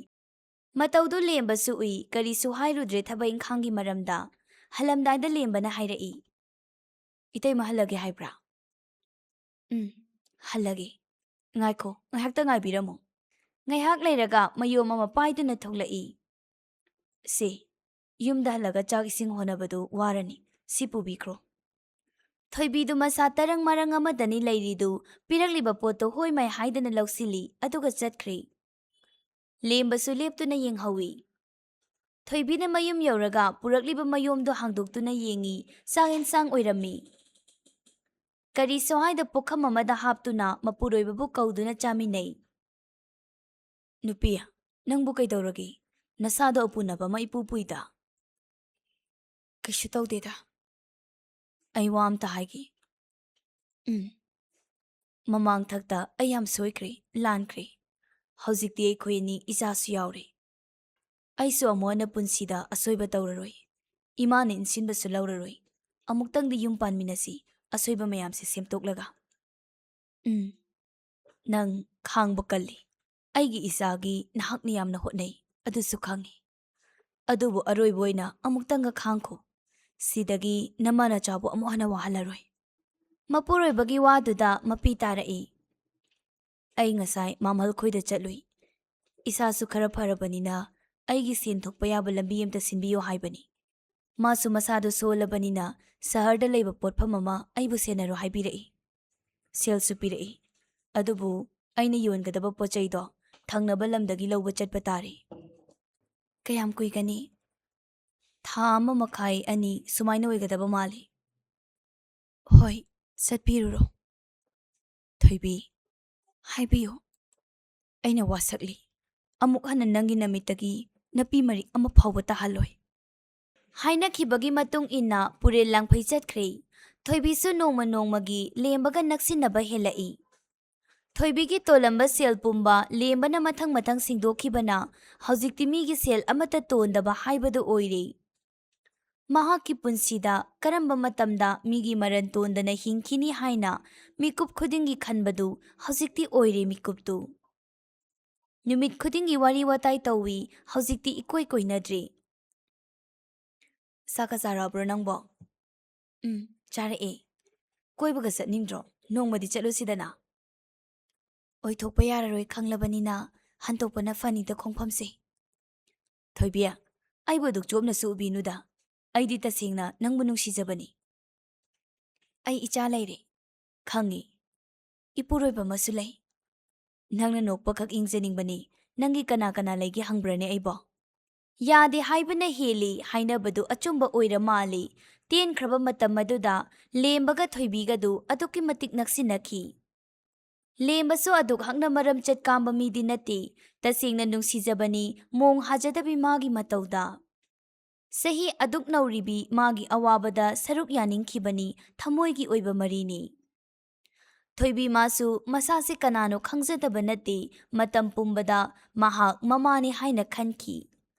ꯃꯇꯧꯗꯨ ꯂꯦꯝꯕꯁꯨ ꯎꯏ, ꯀꯔꯤꯁꯨ ꯍꯥꯏꯔꯨꯗ꯭ꯔꯦ ꯊꯕꯛ ꯏꯪꯈꯥꯡꯒꯤ ꯃꯔꯝꯗ꯫ ꯍꯜꯂꯝꯗꯥꯏꯗ ꯂꯦꯝꯕꯅ ꯍꯥꯏꯔꯛꯏ, "ꯏꯇꯩꯃ ꯍꯜꯂꯒꯦ ꯍꯥꯏꯕ꯭ꯔꯥ?" "ꯎꯝ, ꯍꯜꯂꯒꯦ꯫ ꯉꯥꯏꯈꯣ, ꯉꯥꯏꯍꯥꯛꯇ ꯉꯥꯏꯕꯤꯔꯝꯃꯨ꯫" ꯉꯥꯏꯍꯥꯛ ꯂꯩꯔꯒ ꯃꯌꯣꯝ ꯑꯃ ꯄꯥꯏꯗꯨꯅ ꯊꯣꯛꯂꯛꯏ꯫ "ꯁꯦ, ꯌꯨꯝꯗ ꯍꯜꯂꯒ ꯆꯥꯛ ꯏꯁꯤꯡ ꯍꯣꯠꯅꯕꯗꯨ ꯋꯥꯔꯅꯤ꯫ ꯁꯤ ꯄꯨꯕꯤꯈ꯭ꯔꯣ꯫" ꯊꯣꯏꯕꯤꯗꯨ ꯃꯁꯥ ꯇꯔꯪ ꯃꯔꯪ ꯑꯃꯗꯅꯤ ꯂꯩꯔꯤꯗꯨ, ꯄꯤꯔꯛꯂꯤꯕ ꯄꯣꯠꯇꯨ ꯍꯣꯏ ꯃꯥꯏ ꯍꯥꯏꯗꯅ ꯂꯧꯁꯤꯜꯂꯤ, ꯑꯗꯨꯒ ꯆꯠꯈ꯭ꯔꯦ꯫ ꯂꯦꯝꯕꯁꯨ ꯂꯦꯞꯇꯨꯅ ꯌꯦꯡꯍꯧꯏ꯫ ꯊꯣꯏꯕꯤꯅ ꯃꯌꯨꯝ ꯌꯧꯔꯒ ꯄꯨꯔꯛꯂꯤꯕ ꯃꯌꯣꯝꯗꯨ ꯍꯥꯡꯗꯣꯛꯇꯨꯅ ꯌꯦꯡꯏ, ꯆꯥꯛ ꯌꯦꯟꯁꯥꯡ ꯑꯣꯏꯔꯝꯃꯤ꯫ ꯀꯔꯤꯁꯨ ꯍꯥꯏꯗ ꯄꯨꯈꯝ ꯑꯃꯗ ꯍꯥꯞꯇꯨꯅ ꯃꯄꯨꯔꯣꯏꯕꯕꯨ ꯀꯧꯗꯨꯅ ꯆꯥꯃꯤꯟꯅꯩ꯫ "ꯅꯨꯄꯤ, ꯅꯪꯕꯨ ꯀꯩꯗꯧꯔꯒꯦ? ꯅꯁꯥꯗꯣ ꯑꯄꯨꯅꯕ ꯑꯃ ꯏꯄꯨ ꯄꯨꯏꯗ꯫" "ꯀꯩꯁꯨ ꯇꯧꯗꯦꯗ꯫ ꯑꯩ ꯋꯥ ꯑꯝꯇ ꯍꯥꯏꯒꯦ꯫" "ꯎꯝ꯫ ꯃꯃꯥꯡ ꯊꯛꯇ ꯑꯩ ꯌꯥꯝ ꯁꯣꯏꯈ꯭ꯔꯦ, ꯂꯥꯟꯈ꯭ꯔꯦ꯫ ꯍꯧꯖꯤꯛꯇꯤ ꯑꯩꯈꯣꯏ ꯑꯅꯤ ꯏꯆꯥꯁꯨ ꯌꯥꯎꯔꯦ꯫ ꯑꯩꯁꯨ ꯑꯃꯨꯛ ꯍꯟꯅ ꯄꯨꯟꯁꯤꯗ ꯑꯁꯣꯏꯕ ꯇꯧꯔꯔꯣꯏ꯫ ꯏꯃꯥꯅ ꯏꯟꯁꯤꯟꯕꯁꯨ ꯂꯧꯔꯔꯣꯏ꯫ ꯑꯃꯨꯛꯇꯪꯗꯤ ꯌꯨꯝ ꯄꯥꯟꯃꯤꯟꯅꯁꯤ, ꯑꯁꯣꯏꯕ ꯃꯌꯥꯝꯁꯦ ꯁꯦꯝꯇꯣꯛꯂꯒ꯫" "ꯎꯝ, ꯅꯪ ꯈꯥꯡꯕ ꯀꯜꯂꯤ꯫ ꯑꯩꯒꯤ ꯏꯆꯥꯒꯤ ꯅꯍꯥꯛꯅ ꯌꯥꯝꯅ ꯍꯣꯠꯅꯩ, ꯑꯗꯨꯁꯨ ꯈꯪꯉꯤ꯫ ꯑꯗꯨꯕꯨ ꯑꯔꯣꯏꯕ ꯑꯣꯏꯅ ꯑꯃꯨꯛꯇꯪꯒ ꯈꯥꯡꯈꯣ꯫ ꯁꯤꯗꯒꯤ ꯅꯃꯥ ꯅꯆꯥꯕꯨ ꯑꯃꯨꯛ ꯍꯟꯅ ꯋꯥꯍꯜꯂꯔꯣꯏ꯫" ꯃꯄꯨꯔꯣꯏꯕꯒꯤ ꯋꯥꯗꯨꯗ ꯃꯄꯤ ꯇꯥꯔꯛꯏ꯫ "ꯑꯩ ꯉꯁꯥꯏ ꯃꯥꯃꯜ ꯈꯣꯏꯗ ꯆꯠꯂꯨꯏ꯫ ꯏꯁꯥꯁꯨ ꯈꯔ ꯐꯔꯕꯅꯤꯅ ꯑꯩꯒꯤ ꯁꯦꯟ ꯊꯣꯛꯄ ꯌꯥꯕ ꯂꯝꯕꯤ ꯑꯃꯇ ꯁꯤꯟꯕꯤꯌꯨ ꯍꯥꯏꯕꯅꯤ꯫ ꯃꯥꯁꯨ ꯃꯁꯥꯗꯨ ꯁꯣꯜꯂꯕꯅꯤꯅ ꯁꯍꯔꯗ ꯂꯩꯕ ꯄꯣꯠꯐꯝ ꯑꯃ ꯑꯩꯕꯨ ꯁꯦꯟꯅꯔꯣ ꯍꯥꯏꯕꯤꯔꯛꯏ꯫ ꯁꯦꯜꯁꯨ ꯄꯤꯔꯛꯏ꯫ ꯑꯗꯨꯕꯨ ꯑꯩꯅ ꯌꯣꯟꯒꯗꯕ ꯄꯣꯠ ꯆꯩꯗꯣ ꯊꯪꯅꯕ ꯂꯝꯗꯒꯤ ꯂꯧꯕ ꯆꯠꯄ ꯇꯥꯔꯦ꯫" "ꯀꯌꯥꯝ ꯀꯨꯏꯒꯅꯤ?" "ꯊꯥ ꯑꯃ ꯃꯈꯥꯏ, ꯑꯅꯤ ꯁꯨꯃꯥꯏꯅ ꯑꯣꯏꯒꯗꯕ ꯃꯥꯜꯂꯤ꯫" "ꯍꯣꯏ, ꯆꯠꯄꯤꯔꯨꯔꯣ꯫" "ꯊꯣꯏꯕꯤ, ꯍꯥꯏꯕꯤꯌꯨ, ꯑꯩꯅ ꯋꯥꯁꯛꯂꯤ꯫ ꯑꯃꯨꯛ ꯍꯟꯅ ꯅꯪꯒꯤ ꯅꯃꯤꯠꯇꯒꯤ ꯅꯄꯤ ꯃꯔꯤꯛ ꯑꯃ ꯐꯥꯎꯕ ꯇꯥꯍꯜꯂꯣꯏ꯫" ꯍꯥꯏꯅꯈꯤꯕꯒꯤ ꯃꯇꯨꯡ ꯏꯟꯅ ꯄꯨꯔꯦꯜ ꯂꯥꯡꯐꯩ ꯆꯠꯈ꯭ꯔꯦ꯫ ꯊꯣꯏꯕꯤꯁꯨ ꯅꯣꯡꯃ ꯅꯣꯡꯃꯒꯤ ꯂꯦꯝꯕꯒ ꯅꯛꯁꯤꯟꯅꯕ ꯍꯦꯜꯂꯛꯏ꯫ ꯊꯣꯏꯕꯤꯒꯤ ꯇꯣꯜꯂꯝꯕ ꯁꯦꯜ ꯄꯨꯝꯕ ꯂꯦꯝꯕꯅ ꯃꯊꯪ ꯃꯊꯪ ꯁꯤꯡꯗꯣꯛꯈꯤꯕꯅ ꯍꯧꯖꯤꯛꯇꯤ ꯃꯤꯒꯤ ꯁꯦꯜ ꯑꯃꯠꯇ ꯇꯣꯟꯗꯕ ꯍꯥꯏꯕꯗꯨ ꯑꯣꯏꯔꯦ꯫ ꯃꯍꯥꯛꯀꯤ ꯄꯨꯟꯁꯤꯗ ꯀꯔꯝꯕ ꯃꯇꯝꯗ ꯃꯤꯒꯤ ꯃꯔꯟ ꯇꯣꯟꯗꯅ ꯍꯤꯡꯈꯤꯅꯤ ꯍꯥꯏꯅ ꯃꯤꯀꯨꯞ ꯈꯨꯗꯤꯡꯒꯤ ꯈꯟꯕꯗꯨ ꯍꯧꯖꯤꯛꯇꯤ ꯑꯣꯏꯔꯦ ꯃꯤꯀꯨꯞꯇꯨ꯫ ꯅꯨꯃꯤꯠ ꯈꯨꯗꯤꯡꯒꯤ ꯋꯥꯔꯤ ꯋꯥꯇꯥꯏ ꯇꯧꯏ, ꯍꯧꯖꯤꯛꯇꯤ ꯏꯀꯣꯏ ꯀꯣꯏꯅꯗ꯭ꯔꯦ꯫ "ꯆꯥꯛꯀ ꯆꯥꯔꯛꯑꯕ꯭ꯔꯣ ꯅꯪꯕꯣ?" "ꯎꯝ, ꯆꯥꯔꯛꯑꯦ꯫ ꯀꯣꯏꯕꯒ ꯆꯠꯅꯤꯡꯗ꯭ꯔꯣ? ꯅꯣꯡꯃꯗꯤ ꯆꯠꯂꯨꯁꯤꯗꯅ꯫" "ꯑꯣꯏꯊꯣꯛꯄ ꯌꯥꯔꯔꯣꯏ ꯈꯪꯂꯕꯅꯤꯅ ꯍꯟꯗꯣꯛꯄꯅ ꯐꯅꯤꯗ ꯈꯣꯡꯐꯝꯁꯦ꯫" "ꯊꯣꯏꯕꯤ, ꯑꯩꯕꯨ ꯑꯗꯨꯛ ꯆꯣꯞꯅꯁꯨ ꯎꯕꯤꯅꯨꯗ꯫ ꯑꯩꯗꯤ ꯇꯁꯦꯡꯅ ꯅꯪꯕꯨ ꯅꯨꯡꯁꯤꯖꯕꯅꯤ꯫" "ꯑꯩ ꯏꯆꯥ ꯂꯩꯔꯦ꯫" "ꯈꯪꯉꯤ꯫ ꯏꯄꯨꯔꯣꯏꯕ ꯑꯃꯁꯨ ꯂꯩ꯫" "ꯅꯪꯅ ꯅꯣꯛꯄꯈꯛ ꯌꯦꯡꯖꯅꯤꯡꯕꯅꯤ꯫ ꯅꯪꯒꯤ ꯀꯅꯥ ꯀꯅꯥ ꯂꯩꯒꯦ ꯍꯪꯕ꯭ꯔꯅꯦ ꯑꯩꯕꯣ?" ꯌꯥꯗꯦ ꯍꯥꯏꯕꯅ ꯍꯦꯜꯂꯤ ꯍꯥꯏꯅꯕꯗꯨ ꯑꯆꯨꯝꯕ ꯑꯣꯏꯔ ꯃꯥꯜꯂꯤ꯫ ꯇꯦꯟꯈ꯭ꯔꯕ ꯃꯇꯝ ꯑꯗꯨꯗ ꯂꯦꯝꯕꯒ ꯊꯣꯏꯕꯤꯒꯗꯨ ꯑꯗꯨꯛꯀꯤ ꯃꯇꯤꯛ ꯅꯛꯁꯤꯟꯅꯈꯤ꯫ ꯂꯦꯝꯕꯁꯨ ꯑꯗꯨꯛ ꯍꯛꯅ ꯃꯔꯝ ꯆꯠ ꯀꯥꯝꯕ ꯃꯤꯗꯤ ꯅꯠꯇꯦ꯫ ꯇꯁꯦꯡꯅ ꯅꯨꯡꯁꯤꯖꯕꯅꯤ ꯃꯣꯡ ꯍꯥꯖꯗꯕꯤ ꯃꯥꯒꯤ ꯃꯇꯧꯗ꯫ ꯆꯍꯤ ꯑꯗꯨꯛ ꯅꯧꯔꯤꯕꯤ ꯃꯥꯒꯤ ꯑꯋꯥꯕꯗ ꯁꯔꯨꯛ ꯌꯥꯅꯤꯡꯈꯤꯕꯅꯤ, ꯊꯃꯣꯏꯒꯤ ꯑꯣꯏꯕ ꯃꯔꯤꯅꯤ꯫ ꯊꯣꯏꯕꯤ ꯃꯥꯁꯨ ꯃꯁꯥꯁꯤ ꯀꯅꯥꯅꯣ ꯈꯪꯖꯗꯕ ꯅꯠꯇꯦ, ꯃꯇꯝ ꯄꯨꯝꯕꯗ ꯃꯍꯥꯛ ꯃꯃꯥꯅꯤ ꯍꯥꯏꯅ ꯈꯟꯈꯤ꯫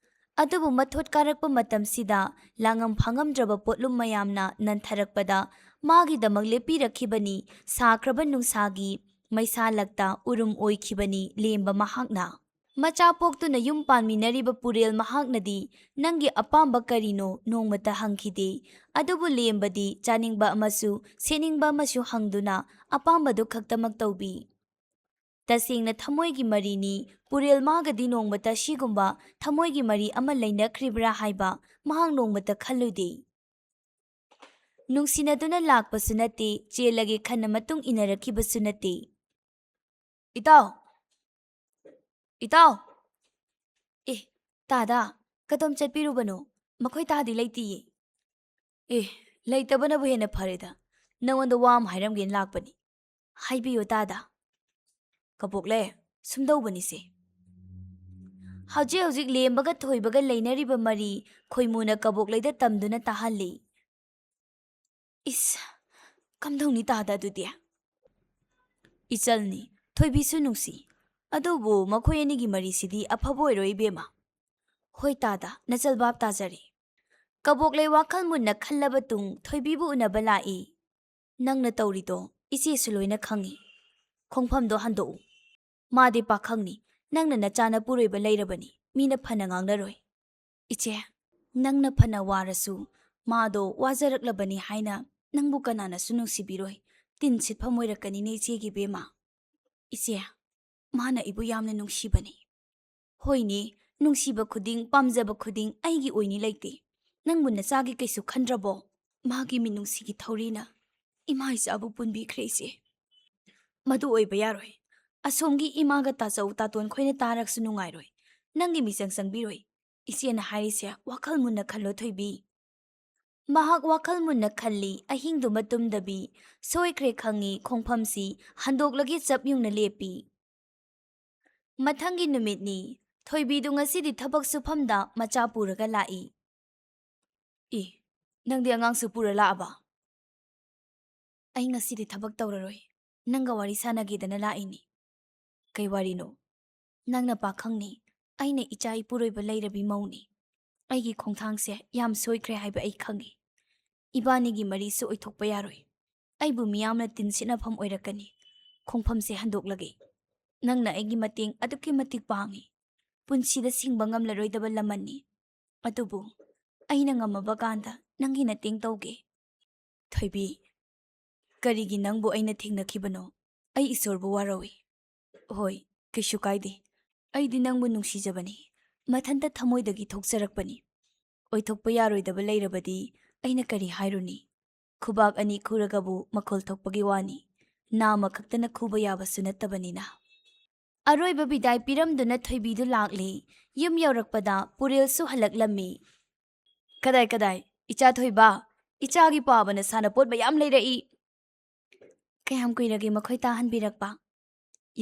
ꯑꯗꯨꯕꯨ ꯃꯊꯣꯠ ꯀꯥꯔꯛꯄ ꯃꯇꯝꯁꯤꯗ ꯂꯥꯡꯉꯝ ꯐꯥꯉꯝꯗ꯭ꯔꯕ ꯄꯣꯠꯂꯨꯝ ꯃꯌꯥꯝꯅ ꯅꯟꯊꯔꯛꯄꯗ ꯃꯥꯒꯤꯗꯃꯛ ꯂꯦꯞꯄꯤꯔꯛꯈꯤꯕꯅꯤ ꯁꯥꯈ꯭ꯔꯕ ꯅꯨꯡꯁꯥꯒꯤ ꯃꯩꯁꯥ ꯂꯛꯇ ꯎꯔꯨꯝ ꯑꯣꯏꯈꯤꯕꯅꯤ ꯂꯦꯝꯕ ꯃꯍꯥꯛꯅ꯫ ꯃꯆꯥ ꯄꯣꯛꯇꯨꯅ ꯌꯨꯝ ꯄꯥꯟꯃꯤꯟꯅꯔꯤꯕ ꯄꯨꯔꯦꯜ ꯃꯍꯥꯛꯅꯗꯤ ꯅꯪꯒꯤ ꯑꯄꯥꯝꯕ ꯀꯔꯤꯅꯣ ꯅꯣꯡꯃꯇ ꯍꯪꯈꯤꯗꯦ꯫ ꯑꯗꯨꯕꯨ ꯂꯦꯝꯕꯗꯤ ꯆꯥꯅꯤꯡꯕ ꯑꯃꯁꯨ ꯁꯦꯠꯅꯤꯡꯕ ꯑꯃꯁꯨ ꯍꯪꯗꯨꯅ ꯑꯄꯥꯝꯕꯗꯨ ꯈꯛꯇꯃꯛ ꯇꯧꯕꯤ꯫ ꯇꯁꯦꯡꯅ ꯊꯃꯣꯏꯒꯤ ꯃꯔꯤꯅꯤ, ꯄꯨꯔꯦꯜ ꯃꯥꯒꯗꯤ ꯅꯣꯡꯃꯇ ꯁꯤꯒꯨꯝꯕ ꯊꯃꯣꯏꯒꯤ ꯃꯔꯤ ꯑꯃ ꯂꯩꯅꯈ꯭ꯔꯤꯕ꯭ꯔꯥ ꯍꯥꯏꯕ ꯃꯍꯥꯛ ꯅꯣꯡꯃꯇ ꯈꯜꯂꯨꯗꯦ꯫ ꯅꯨꯡꯁꯤꯅꯗꯨꯅ ꯂꯥꯛꯄꯁꯨ ꯅꯠꯇꯦ, ꯆꯦꯜꯂꯒꯦ ꯈꯟꯅ ꯃꯇꯨꯡ ꯏꯟꯅꯔꯛꯈꯤꯕꯁꯨ ꯅꯠꯇꯦ꯫ "ꯏꯇꯥꯎ! ꯏꯇꯥꯎ!" "ꯑꯦ, ꯇꯥꯗ, ꯀꯗꯣꯝ ꯆꯠꯄꯤꯔꯨꯕꯅꯣ? ꯃꯈꯣꯏ ꯇꯥꯗꯤ ꯂꯩꯇꯤꯌꯦ꯫" "ꯑꯦ, ꯂꯩꯇꯕꯅꯕꯨ ꯍꯦꯟꯅ ꯐꯔꯦꯗ꯫ ꯅꯉꯣꯟꯗ ꯋꯥ ꯑꯃ ꯍꯥꯏꯔꯝꯒꯦꯅ ꯂꯥꯛꯄꯅꯤ꯫" "ꯍꯥꯏꯕꯤꯌꯨ ꯇꯥꯗ꯫" "ꯀꯕꯣꯛꯂꯩ, ꯁꯨꯝꯗꯧꯕꯅꯤꯁꯦ꯫ ꯍꯧꯖꯤꯛ ꯍꯧꯖꯤꯛ ꯂꯦꯝꯕꯒ ꯊꯣꯏꯕꯒ ꯂꯩꯅꯔꯤꯕ ꯃꯔꯤ ꯈꯣꯏꯃꯨꯅ ꯀꯕꯣꯛꯂꯩꯗ ꯇꯝꯗꯨꯅ ꯇꯥꯍꯜꯂꯤ꯫" "ꯏꯁ, ꯀꯝꯗꯧꯅꯤ ꯇꯥꯗ ꯑꯗꯨꯗꯤ?" "ꯏꯆꯜꯅꯤ, ꯊꯣꯏꯕꯤꯁꯨ ꯅꯨꯡꯁꯤ꯫ ꯑꯗꯨꯕꯨ ꯃꯈꯣꯏ ꯑꯅꯤꯒꯤ ꯃꯔꯤꯁꯤꯗꯤ ꯑꯐꯕ ꯑꯣꯏꯔꯣꯏ ꯏꯕꯦꯝꯃ꯫" "ꯍꯣꯏ ꯇꯥꯗ, ꯅꯆꯜ ꯚꯥꯞ ꯇꯥꯖꯔꯦ꯫ ꯀꯕꯣꯛꯂꯩ ꯋꯥꯈꯜ ꯃꯨꯟꯅ ꯈꯜꯂꯕ ꯇꯨꯡ ꯊꯣꯏꯕꯤꯕꯨ ꯎꯅꯕ ꯂꯥꯛꯏ꯫ "ꯅꯪꯅ ꯇꯧꯔꯤꯗꯣ ꯏꯆꯦꯁꯨ ꯂꯣꯏꯅ ꯈꯪꯏ꯫ ꯈꯣꯡꯐꯝꯗꯣ ꯍꯟꯗꯣꯛꯎ꯫ ꯃꯥꯗꯤ ꯄꯥꯈꯪꯅꯤ, ꯅꯪꯅ ꯅꯆꯥꯅ ꯄꯨꯔꯣꯏꯕ ꯂꯩꯔꯕꯅꯤ, ꯃꯤꯅ ꯐꯅ ꯉꯥꯡꯅꯔꯣꯏ꯫" "ꯏꯆꯦ, ꯅꯪꯅ ꯐꯅ ꯋꯥꯔꯁꯨ ꯃꯥꯗꯣ ꯋꯥꯖꯔꯛꯂꯕꯅꯤ ꯍꯥꯏꯅ ꯅꯪꯕꯨ ꯀꯅꯥꯅꯁꯨ ꯅꯨꯡꯁꯤꯕꯤꯔꯣꯏ, ꯇꯤꯟ ꯁꯤꯠꯐꯝ ꯑꯣꯏꯔꯛꯀꯅꯤꯅꯦ ꯏꯆꯦꯒꯤ ꯕꯦꯝꯃ꯫" "ꯏꯆꯦ, ꯃꯥꯅ ꯑꯩꯕꯨ ꯌꯥꯝꯅ ꯅꯨꯡꯁꯤꯕꯅꯤ꯫" "ꯍꯣꯏꯅꯦ, ꯅꯨꯡꯁꯤꯕ ꯈꯨꯗꯤꯡ, ꯄꯥꯝꯖꯕ ꯈꯨꯗꯤꯡ ꯑꯩꯒꯤ ꯑꯣꯏꯅꯤ ꯂꯩꯇꯦ꯫ ꯅꯪꯕꯨ ꯅꯆꯥꯒꯤ ꯀꯩꯁꯨ ꯈꯟꯗ꯭ꯔꯕꯣ? ꯃꯥꯒꯤ ꯃꯤꯅꯨꯡꯁꯤꯒꯤ ꯊꯧꯔꯤꯅ ꯏꯃꯥ ꯏꯆꯥꯕꯨ ꯄꯨꯟꯕꯤꯈ꯭ꯔꯦ ꯏꯆꯦ꯫" "ꯃꯗꯨ ꯑꯣꯏꯕ ꯌꯥꯔꯣꯏ꯫ ꯑꯁꯣꯝꯒꯤ ꯏꯃꯥꯒ ꯇꯥꯆꯧ ꯇꯥꯇꯣꯟ ꯈꯣꯏꯅ ꯇꯥꯔꯛꯁꯨ ꯅꯨꯡꯉꯥꯏꯔꯣꯏ꯫ ꯅꯪꯒꯤ ꯃꯤꯆꯪ ꯆꯪꯕꯤꯔꯣꯏ꯫ ꯏꯆꯦꯅ ꯍꯥꯏꯔꯤꯁꯦ ꯋꯥꯈꯜ ꯃꯨꯟꯅ ꯈꯜꯂꯣ ꯊꯣꯏꯕꯤ꯫" ꯃꯍꯥꯛ ꯋꯥꯈꯜ ꯃꯨꯟꯅ ꯈꯜꯂꯤ, ꯑꯍꯤꯡꯗꯨꯃ ꯇꯨꯝꯗꯕꯤ꯫ ꯁꯣꯏꯈ꯭ꯔꯦ ꯈꯪꯉꯤ, ꯈꯣꯡꯐꯝꯁꯤ ꯍꯟꯗꯣꯛꯂꯒꯦ ꯆꯞ ꯌꯨꯡꯅ ꯂꯦꯞꯄꯤ꯫ ꯃꯊꯪꯒꯤ ꯅꯨꯃꯤꯠꯅꯤ꯫ ꯊꯣꯏꯕꯤꯗꯨ ꯉꯁꯤꯗꯤ ꯊꯕꯛ ꯁꯨꯐꯝꯗ ꯃꯆꯥ ꯄꯨꯔꯒ ꯂꯥꯛꯏ꯫ "ꯏ, ꯅꯪꯗꯤ ꯑꯉꯥꯡꯁꯨ ꯄꯨꯔ ꯂꯥꯛꯑꯕ?" "ꯑꯩ ꯉꯁꯤꯗꯤ ꯊꯕꯛ ꯇꯧꯔꯔꯣꯏ, ꯅꯪꯒ ꯋꯥꯔꯤ ꯁꯥꯟꯅꯒꯦꯗꯅ ꯂꯥꯛꯏꯅꯤ꯫" "ꯀꯩ ꯋꯥꯔꯤꯅꯣ?" "ꯅꯪꯅ ꯄꯥꯈꯪꯅꯤ, ꯑꯩꯅ ꯏꯆꯥ ꯏꯄꯨꯔꯣꯏꯕ ꯂꯩꯔꯕꯤ ꯃꯧꯅꯤ꯫ ꯑꯩꯒꯤ ꯈꯣꯡꯊꯥꯡꯁꯦ ꯌꯥꯝ ꯁꯣꯏꯈ꯭ꯔꯦ ꯍꯥꯏꯕ ꯑꯩ ꯈꯪꯏ꯫ ꯏꯕꯥꯅꯤꯒꯤ ꯃꯔꯤꯁꯨ ꯑꯣꯏꯊꯣꯛꯄ ꯌꯥꯔꯣꯏ꯫ ꯑꯩꯕꯨ ꯃꯤꯌꯥꯝꯅ ꯇꯤꯟ ꯁꯤꯠꯅꯐꯝ ꯑꯣꯏꯔꯛꯀꯅꯤ꯫ ꯈꯣꯡꯐꯝꯁꯦ ꯍꯟꯗꯣꯛꯂꯒꯦ꯫ ꯅꯪꯅ ꯑꯩꯒꯤ ꯃꯇꯦꯡ ꯑꯗꯨꯛꯀꯤ ꯃꯇꯤꯛ ꯄꯥꯡꯏ꯫ ꯄꯨꯟꯁꯤꯗ ꯁꯤꯡꯕ ꯉꯝꯂꯔꯣꯏꯗꯕ ꯂꯃꯟꯅꯤ꯫ ꯑꯗꯨꯕꯨ ꯑꯩꯅ ꯉꯝꯃꯕ ꯀꯥꯟꯗ ꯅꯪꯒꯤ ꯃꯇꯦꯡ ꯇꯧꯒꯦ꯫" "ꯊꯣꯏꯕꯤ, ꯀꯔꯤꯒꯤ ꯅꯪꯕꯨ ꯑꯩꯅ ꯊꯦꯡꯅꯈꯤꯕꯅꯣ? ꯑꯩ ꯏꯁꯣꯔꯕꯨ ꯋꯥꯔꯧꯏ꯫" "ꯍꯣꯏ, ꯀꯩꯁꯨ ꯀꯥꯏꯗꯦ꯫ ꯑꯩꯗꯤ ꯅꯪꯕꯨ ꯅꯨꯡꯁꯤꯖꯕꯅꯤ꯫ ꯃꯊꯟꯇ ꯊꯃꯣꯏꯗꯒꯤ ꯊꯣꯛꯆꯔꯛꯄꯅꯤ꯫ ꯑꯣꯏꯊꯣꯛꯄ ꯌꯥꯔꯣꯏꯗꯕ ꯂꯩꯔꯕꯗꯤ ꯑꯩꯅ ꯀꯔꯤ ꯍꯥꯏꯔꯨꯅꯤ? ꯈꯨꯕꯥꯛ ꯑꯅꯤ ꯈꯨꯔꯒꯕꯨ ꯃꯈꯣꯜ ꯊꯣꯛꯄꯒꯤ ꯋꯥꯅꯤ꯫ ꯅꯥꯃ ꯈꯛꯇꯅ ꯈꯨꯕ ꯌꯥꯕꯁꯨ ꯅꯠꯇꯕꯅꯤꯅ꯫" ꯑꯔꯣꯏꯕ ꯕꯤꯗꯥꯏ ꯄꯤꯔꯝꯗꯨꯅ ꯊꯣꯏꯕꯤꯗꯨ ꯂꯥꯛꯂꯤ꯫ ꯌꯨꯝ ꯌꯧꯔꯛꯄꯗ ꯄꯨꯔꯦꯜꯁꯨ ꯍꯜꯂꯛꯂꯝꯃꯤ꯫ "ꯀꯗꯥꯏ, ꯀꯗꯥꯏ? ꯏꯆꯥ ꯊꯣꯏꯕ, ꯏꯆꯥꯒꯤ ꯄꯥꯕꯅ ꯁꯥꯟꯅꯄꯣꯠ ꯃꯌꯥꯝ ꯂꯩꯔꯛꯏ꯫" "ꯀꯌꯥꯝ ꯀꯨꯏꯔꯒꯦ ꯃꯈꯣꯏ ꯇꯥꯍꯟꯕꯤꯔꯛꯄ?"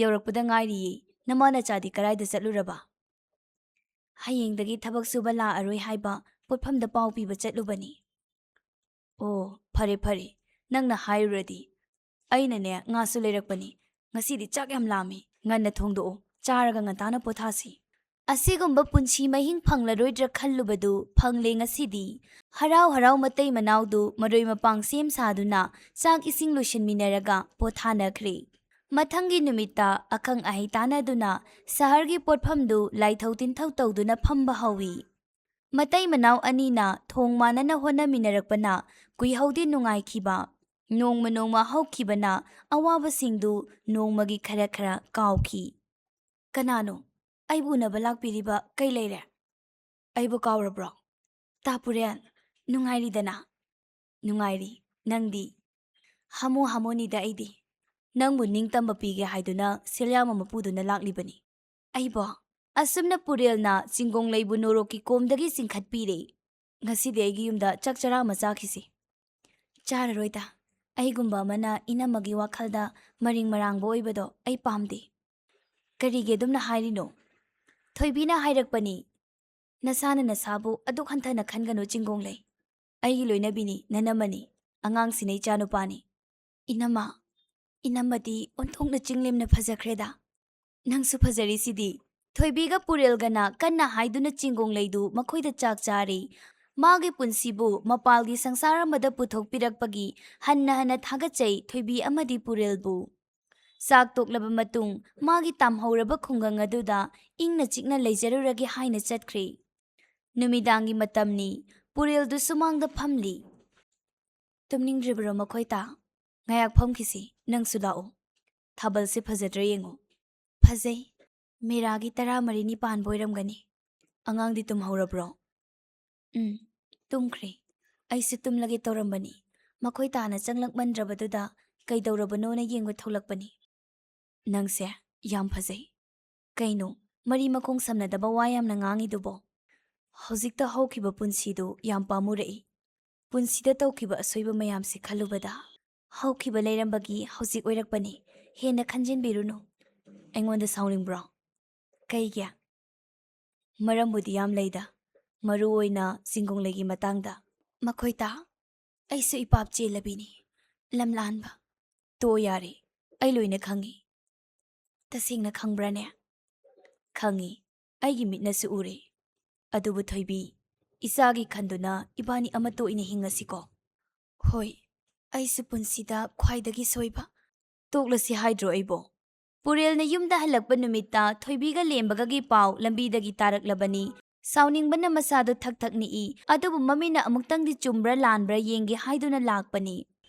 "ꯌꯧꯔꯛꯄꯗ ꯉꯥꯏꯔꯤꯌꯦ꯫ ꯅꯃꯥ ꯅꯆꯥꯗꯤ ꯀꯗꯥꯏꯗ ꯆꯠꯂꯨꯔꯕ?" "ꯍꯌꯦꯡꯗꯒꯤ ꯊꯕꯛ ꯁꯨꯕ ꯂꯥꯛꯑꯔꯣꯏ ꯍꯥꯏꯕ ꯄꯣꯠꯐꯝꯗ ꯄꯥꯎ ꯄꯤꯕ ꯆꯠꯂꯨꯕꯅꯤ꯫" "ꯑꯣ, ꯐꯔꯦ, ꯐꯔꯦ꯫ ꯅꯪꯅ ꯍꯥꯏꯔꯨꯔꯗꯤ꯫ ꯑꯩꯅꯅꯦ, ꯉꯥꯁꯨ ꯂꯩꯔꯛꯄꯅꯤ꯫ ꯉꯁꯤꯗꯤ ꯆꯥꯛ ꯌꯥꯝ ꯂꯥꯝꯃꯤ꯫ ꯉꯟꯅ ꯊꯣꯡꯗꯣꯛꯑꯣ꯫ ꯆꯥꯔꯒ ꯉꯟꯇꯥꯅ ꯄꯣꯊꯥꯁꯤ꯫" ꯑꯁꯤꯒꯨꯝꯕ ꯄꯨꯟꯁꯤ ꯃꯍꯤꯡ ꯐꯪꯂꯔꯣꯏꯗ꯭ꯔꯥ ꯈꯜꯂꯨꯕꯗꯨ ꯐꯪꯂꯦ ꯉꯁꯤꯗꯤ꯫ ꯍꯔꯥꯎ ꯍꯔꯥꯎ ꯃꯇꯩ ꯃꯅꯥꯎꯗꯨ ꯃꯔꯣꯏ ꯃꯄꯥꯡ ꯁꯦꯝ ꯁꯥꯗꯨꯅ ꯆꯥꯛ ꯏꯁꯤꯡ ꯂꯣꯏꯁꯤꯟꯃꯤꯟꯅꯔꯒ ꯄꯣꯊꯥꯅꯈ꯭ꯔꯦ꯫ ꯃꯊꯪꯒꯤ ꯅꯨꯃꯤꯠꯇ ꯑꯈꯪ ꯑꯍꯩ ꯇꯥꯟꯅꯗꯨꯅ ꯁꯍꯔꯒꯤ ꯄꯣꯠꯐꯝꯗꯨ ꯂꯥꯏꯊꯧ ꯇꯤꯟꯊꯧ ꯇꯧꯗꯨꯅ ꯐꯝꯕ ꯍꯧꯏ꯫ ꯃꯇꯩ ꯃꯅꯥꯎ ꯑꯅꯤꯅ ꯊꯣꯡ ꯃꯥꯟꯅꯅ ꯍꯣꯠꯅꯃꯤꯟꯅꯔꯛꯄꯅ ꯀꯨꯏꯍꯧꯗꯦ ꯅꯨꯡꯉꯥꯏꯈꯤꯕ꯫ ꯅꯣꯡꯃ ꯅꯣꯡꯃ ꯍꯧꯈꯤꯕꯅ ꯑꯋꯥꯕꯁꯤꯡꯗꯨ ꯅꯣꯡꯃꯒꯤ ꯈꯔ ꯈꯔ ꯀꯥꯎꯈꯤ꯫ "ꯀꯅꯥꯅꯣ? ꯑꯩꯕꯨ ꯎꯅꯕ ꯂꯥꯛꯄꯤꯔꯤꯕ ꯀꯩ ꯂꯩꯔꯦ? ꯑꯩꯕꯨ ꯀꯥꯎꯔꯕ꯭ꯔꯣ? ꯇꯥ ꯄꯨꯔꯦꯟ, ꯅꯨꯡꯉꯥꯏꯔꯤꯗꯅ?" "ꯅꯨꯡꯉꯥꯏꯔꯤ꯫ ꯅꯪꯗꯤ?" "ꯍꯥꯃꯨ ꯍꯥꯃꯨꯅꯤꯗ ꯑꯩꯗꯤ꯫ ꯅꯪꯕꯨ ꯅꯤꯡꯇꯝꯕ ꯄꯤꯒꯦ ꯍꯥꯏꯗꯨꯅ ꯁꯦꯜꯌꯥꯝ ꯑꯃ ꯄꯨꯗꯨꯅ ꯂꯥꯛꯂꯤꯕꯅꯤ꯫" "ꯑꯩꯕꯣ?" ꯑꯁꯨꯝꯅ ꯄꯨꯔꯦꯜꯅ ꯆꯤꯡꯒꯣꯡꯂꯩꯕꯨ ꯅꯣꯔꯣꯛꯀꯤ ꯀꯣꯝꯗꯒꯤ ꯆꯤꯡꯈꯠꯄꯤꯔꯦ꯫ "ꯉꯁꯤꯗꯤ ꯑꯩꯒꯤ ꯌꯨꯝꯗ ꯆꯥꯛ ꯆꯔꯥ ꯑꯃ ꯆꯥꯈꯤꯁꯤ꯫" "ꯆꯥꯔꯔꯣꯏꯗ꯫ ꯑꯩꯒꯨꯝꯕ ꯑꯃꯅ ꯏꯅꯝꯃꯒꯤ ꯋꯥꯈꯜꯗ ꯃꯔꯤꯡ ꯃꯔꯥꯡꯕ ꯑꯣꯏꯕꯗꯣ ꯑꯩ ꯄꯥꯝꯗꯦ꯫" "ꯀꯔꯤꯒꯤ ꯑꯗꯨꯝꯅ ꯍꯥꯏꯔꯤꯅꯣ?" "ꯊꯣꯏꯕꯤꯅ ꯍꯥꯏꯔꯛꯄꯅꯤ꯫ ꯅꯁꯥꯅ ꯅꯁꯥꯕꯨ ꯑꯗꯨꯛ ꯍꯟꯊꯅ ꯈꯟꯒꯅꯨ ꯆꯤꯡꯒꯣꯡꯂꯩ꯫ ꯑꯩꯒꯤ ꯂꯣꯏꯅꯕꯤꯅꯤ, ꯅꯅꯝꯃꯅꯤ꯫ ꯑꯉꯥꯡꯁꯤꯅ ꯏꯆꯥꯅꯨꯄꯥꯅꯤ꯫" "ꯏꯅꯝꯃ, ꯏꯅꯝꯃꯗꯤ ꯑꯣꯟꯊꯣꯛꯅ ꯆꯤꯡꯂꯦꯝꯅ ꯐꯖꯈ꯭ꯔꯦꯗ꯫ ꯅꯪꯁꯨ ꯐꯖꯔꯤꯁꯤꯗꯤ꯫" ꯊꯣꯏꯕꯤꯒ ꯄꯨꯔꯦꯜꯒꯅ ꯀꯟꯅ ꯍꯥꯏꯗꯨꯅ ꯆꯤꯡꯒꯣꯡꯂꯩꯗꯨ ꯃꯈꯣꯏꯗ ꯆꯥꯛ ꯆꯥꯔꯤ꯫ ꯃꯥꯒꯤ ꯄꯨꯟꯁꯤꯕꯨ ꯃꯄꯥꯜꯒꯤ ꯁꯪꯁꯥꯔ ꯑꯃꯗ ꯄꯨꯊꯣꯛꯄꯤꯔꯛꯄꯒꯤ ꯍꯟꯅ ꯍꯟꯅ ꯊꯥꯒꯠꯆꯩ ꯊꯣꯏꯕꯤ ꯑꯃꯗꯤ ꯄꯨꯔꯦꯜꯕꯨ꯫ ꯆꯥꯛ ꯇꯣꯛꯂꯕ ꯃꯇꯨꯡ ꯃꯥꯒꯤ ꯇꯥꯝꯍꯧꯔꯕ ꯈꯨꯡꯒꯪ ꯑꯗꯨꯗ ꯏꯪꯅ ꯆꯤꯛꯅ ꯂꯩꯖꯔꯨꯔꯒꯦ ꯍꯥꯏꯅ ꯆꯠꯈ꯭ꯔꯦ꯫ ꯅꯨꯃꯤꯗꯥꯡꯒꯤ ꯃꯇꯝꯅꯤ꯫ ꯄꯨꯔꯦꯜꯗꯨ ꯁꯨꯃꯥꯡꯗ ꯐꯝꯂꯤ꯫ "ꯇꯨꯝꯅꯤꯡꯗ꯭ꯔꯤꯕꯔꯣ ꯃꯈꯣꯏꯇꯥ? ꯉꯥꯏꯍꯥꯛ ꯐꯝꯈꯤꯁꯤ, ꯅꯪꯁꯨ ꯂꯥꯛꯑꯣ꯫ ꯊꯥꯕꯜꯁꯦ ꯐꯖꯗ꯭ꯔꯥ ꯌꯦꯡꯉꯣ꯫" "ꯐꯖꯩ꯫ ꯃꯦꯔꯥꯒꯤ ꯇꯔꯥꯃꯔꯤꯅꯤ ꯄꯥꯟꯕ ꯑꯣꯏꯔꯝꯒꯅꯤ꯫ ꯑꯉꯥꯡꯗꯤ ꯇꯨꯝꯍꯧꯔꯕ꯭ꯔꯣ?" "ꯎꯝ, ꯇꯨꯝꯈ꯭ꯔꯦ꯫ ꯑꯩꯁꯨ ꯇꯨꯝꯂꯒꯦ ꯇꯧꯔꯝꯕꯅꯤ꯫ ꯃꯈꯣꯏ ꯇꯥꯅ ꯆꯪꯂꯛꯃꯟꯗ꯭ꯔꯕꯗꯨꯗ ꯀꯩꯗꯧꯔꯕꯅꯣꯅ ꯌꯦꯡꯕ ꯊꯣꯛꯂꯛꯄꯅꯤ꯫" "ꯅꯪꯁꯦ ꯌꯥꯝ ꯐꯖꯩ꯫ ꯀꯩꯅꯣ, ꯃꯔꯤ ꯃꯈꯣꯡ ꯁꯝꯅꯗꯕ ꯋꯥ ꯌꯥꯝꯅ ꯉꯥꯡꯉꯤꯗꯨꯕꯣ?" "ꯍꯧꯖꯤꯛꯇ ꯍꯧꯈꯤꯕ ꯄꯨꯟꯁꯤꯗꯨ ꯌꯥꯝ ꯄꯥꯝꯃꯨꯔꯛꯏ꯫ ꯄꯨꯟꯁꯤꯗ ꯇꯧꯈꯤꯕ ꯑꯁꯣꯏꯕ ꯃꯌꯥꯝꯁꯤ ꯈꯜꯂꯨꯕꯗ꯫ ꯍꯧꯈꯤꯕ ꯂꯩꯔꯝꯕꯒꯤ ꯍꯧꯖꯤꯛ ꯑꯣꯏꯔꯛꯄꯅꯤ꯫ ꯍꯦꯟꯅ ꯈꯟꯖꯤꯟꯕꯤꯔꯨꯅꯨ꯫" "ꯑꯩꯉꯣꯟꯗ ꯁꯥꯎꯅꯤꯡꯕ꯭ꯔꯣ?" "ꯀꯩꯒꯤ?" "ꯃꯔꯝꯕꯨꯗꯤ ꯌꯥꯝ ꯂꯩꯗ, ꯃꯔꯨ ꯑꯣꯏꯅ ꯆꯤꯡꯒꯣꯡꯂꯩꯒꯤ ꯃꯇꯥꯡꯗ꯫" "ꯃꯈꯣꯏꯇꯥ, ꯑꯩꯁꯨ ꯏꯄꯥꯞ ꯆꯦꯜꯂꯕꯤꯅꯤ, ꯂꯝꯂꯥꯟꯕ꯫" "ꯇꯣ ꯌꯥꯔꯦ, ꯑꯩ ꯂꯣꯏꯅ ꯈꯪꯉꯤ꯫" "ꯇꯁꯦꯡꯅ ꯈꯪꯕ꯭ꯔꯥꯅꯦ?" "ꯈꯪꯉꯤ꯫ ꯑꯩꯒꯤ ꯃꯤꯠꯅꯁꯨ ꯎꯔꯦ꯫ ꯑꯗꯨꯕꯨ ꯊꯣꯏꯕꯤ, ꯏꯆꯥꯒꯤ ꯈꯟꯗꯨꯅ ꯏꯕꯥꯅꯤ ꯑꯃꯠꯇ ꯑꯣꯏꯅ ꯍꯤꯡꯉꯁꯤꯀꯣ꯫ ꯍꯣꯏ, ꯑꯩꯁꯨ ꯄꯨꯟꯁꯤꯗ ꯈ꯭ꯋꯥꯏꯗꯒꯤ ꯁꯣꯏꯕ ꯇꯣꯛꯂꯁꯤ ꯍꯥꯏꯗ꯭ꯔꯣ ꯑꯩꯕꯣ? ꯄꯨꯔꯦꯜꯅ ꯌꯨꯝꯗ ꯍꯜꯂꯛꯄ ꯅꯨꯃꯤꯠꯇ ꯊꯣꯏꯕꯤꯒ ꯂꯦꯝꯕꯒꯒꯤ ꯄꯥꯎ ꯂꯝꯕꯤꯗꯒꯤ ꯇꯥꯔꯛꯂꯕꯅꯤ꯫ ꯁꯥꯎꯅꯤꯡꯕꯅ ꯃꯁꯥꯗꯣ ꯊꯛ ꯊꯛ ꯅꯤꯛꯏ꯫ ꯑꯗꯨꯕꯨ ꯃꯃꯤꯠꯅ ꯑꯃꯨꯛꯇꯪꯗꯤ ꯆꯨꯝꯕ꯭ꯔꯥ ꯂꯥꯟꯕ꯭ꯔꯥ ꯌꯦꯡꯒꯦ ꯍꯥꯏꯗꯨꯅ ꯂꯥꯛꯄꯅꯤ꯫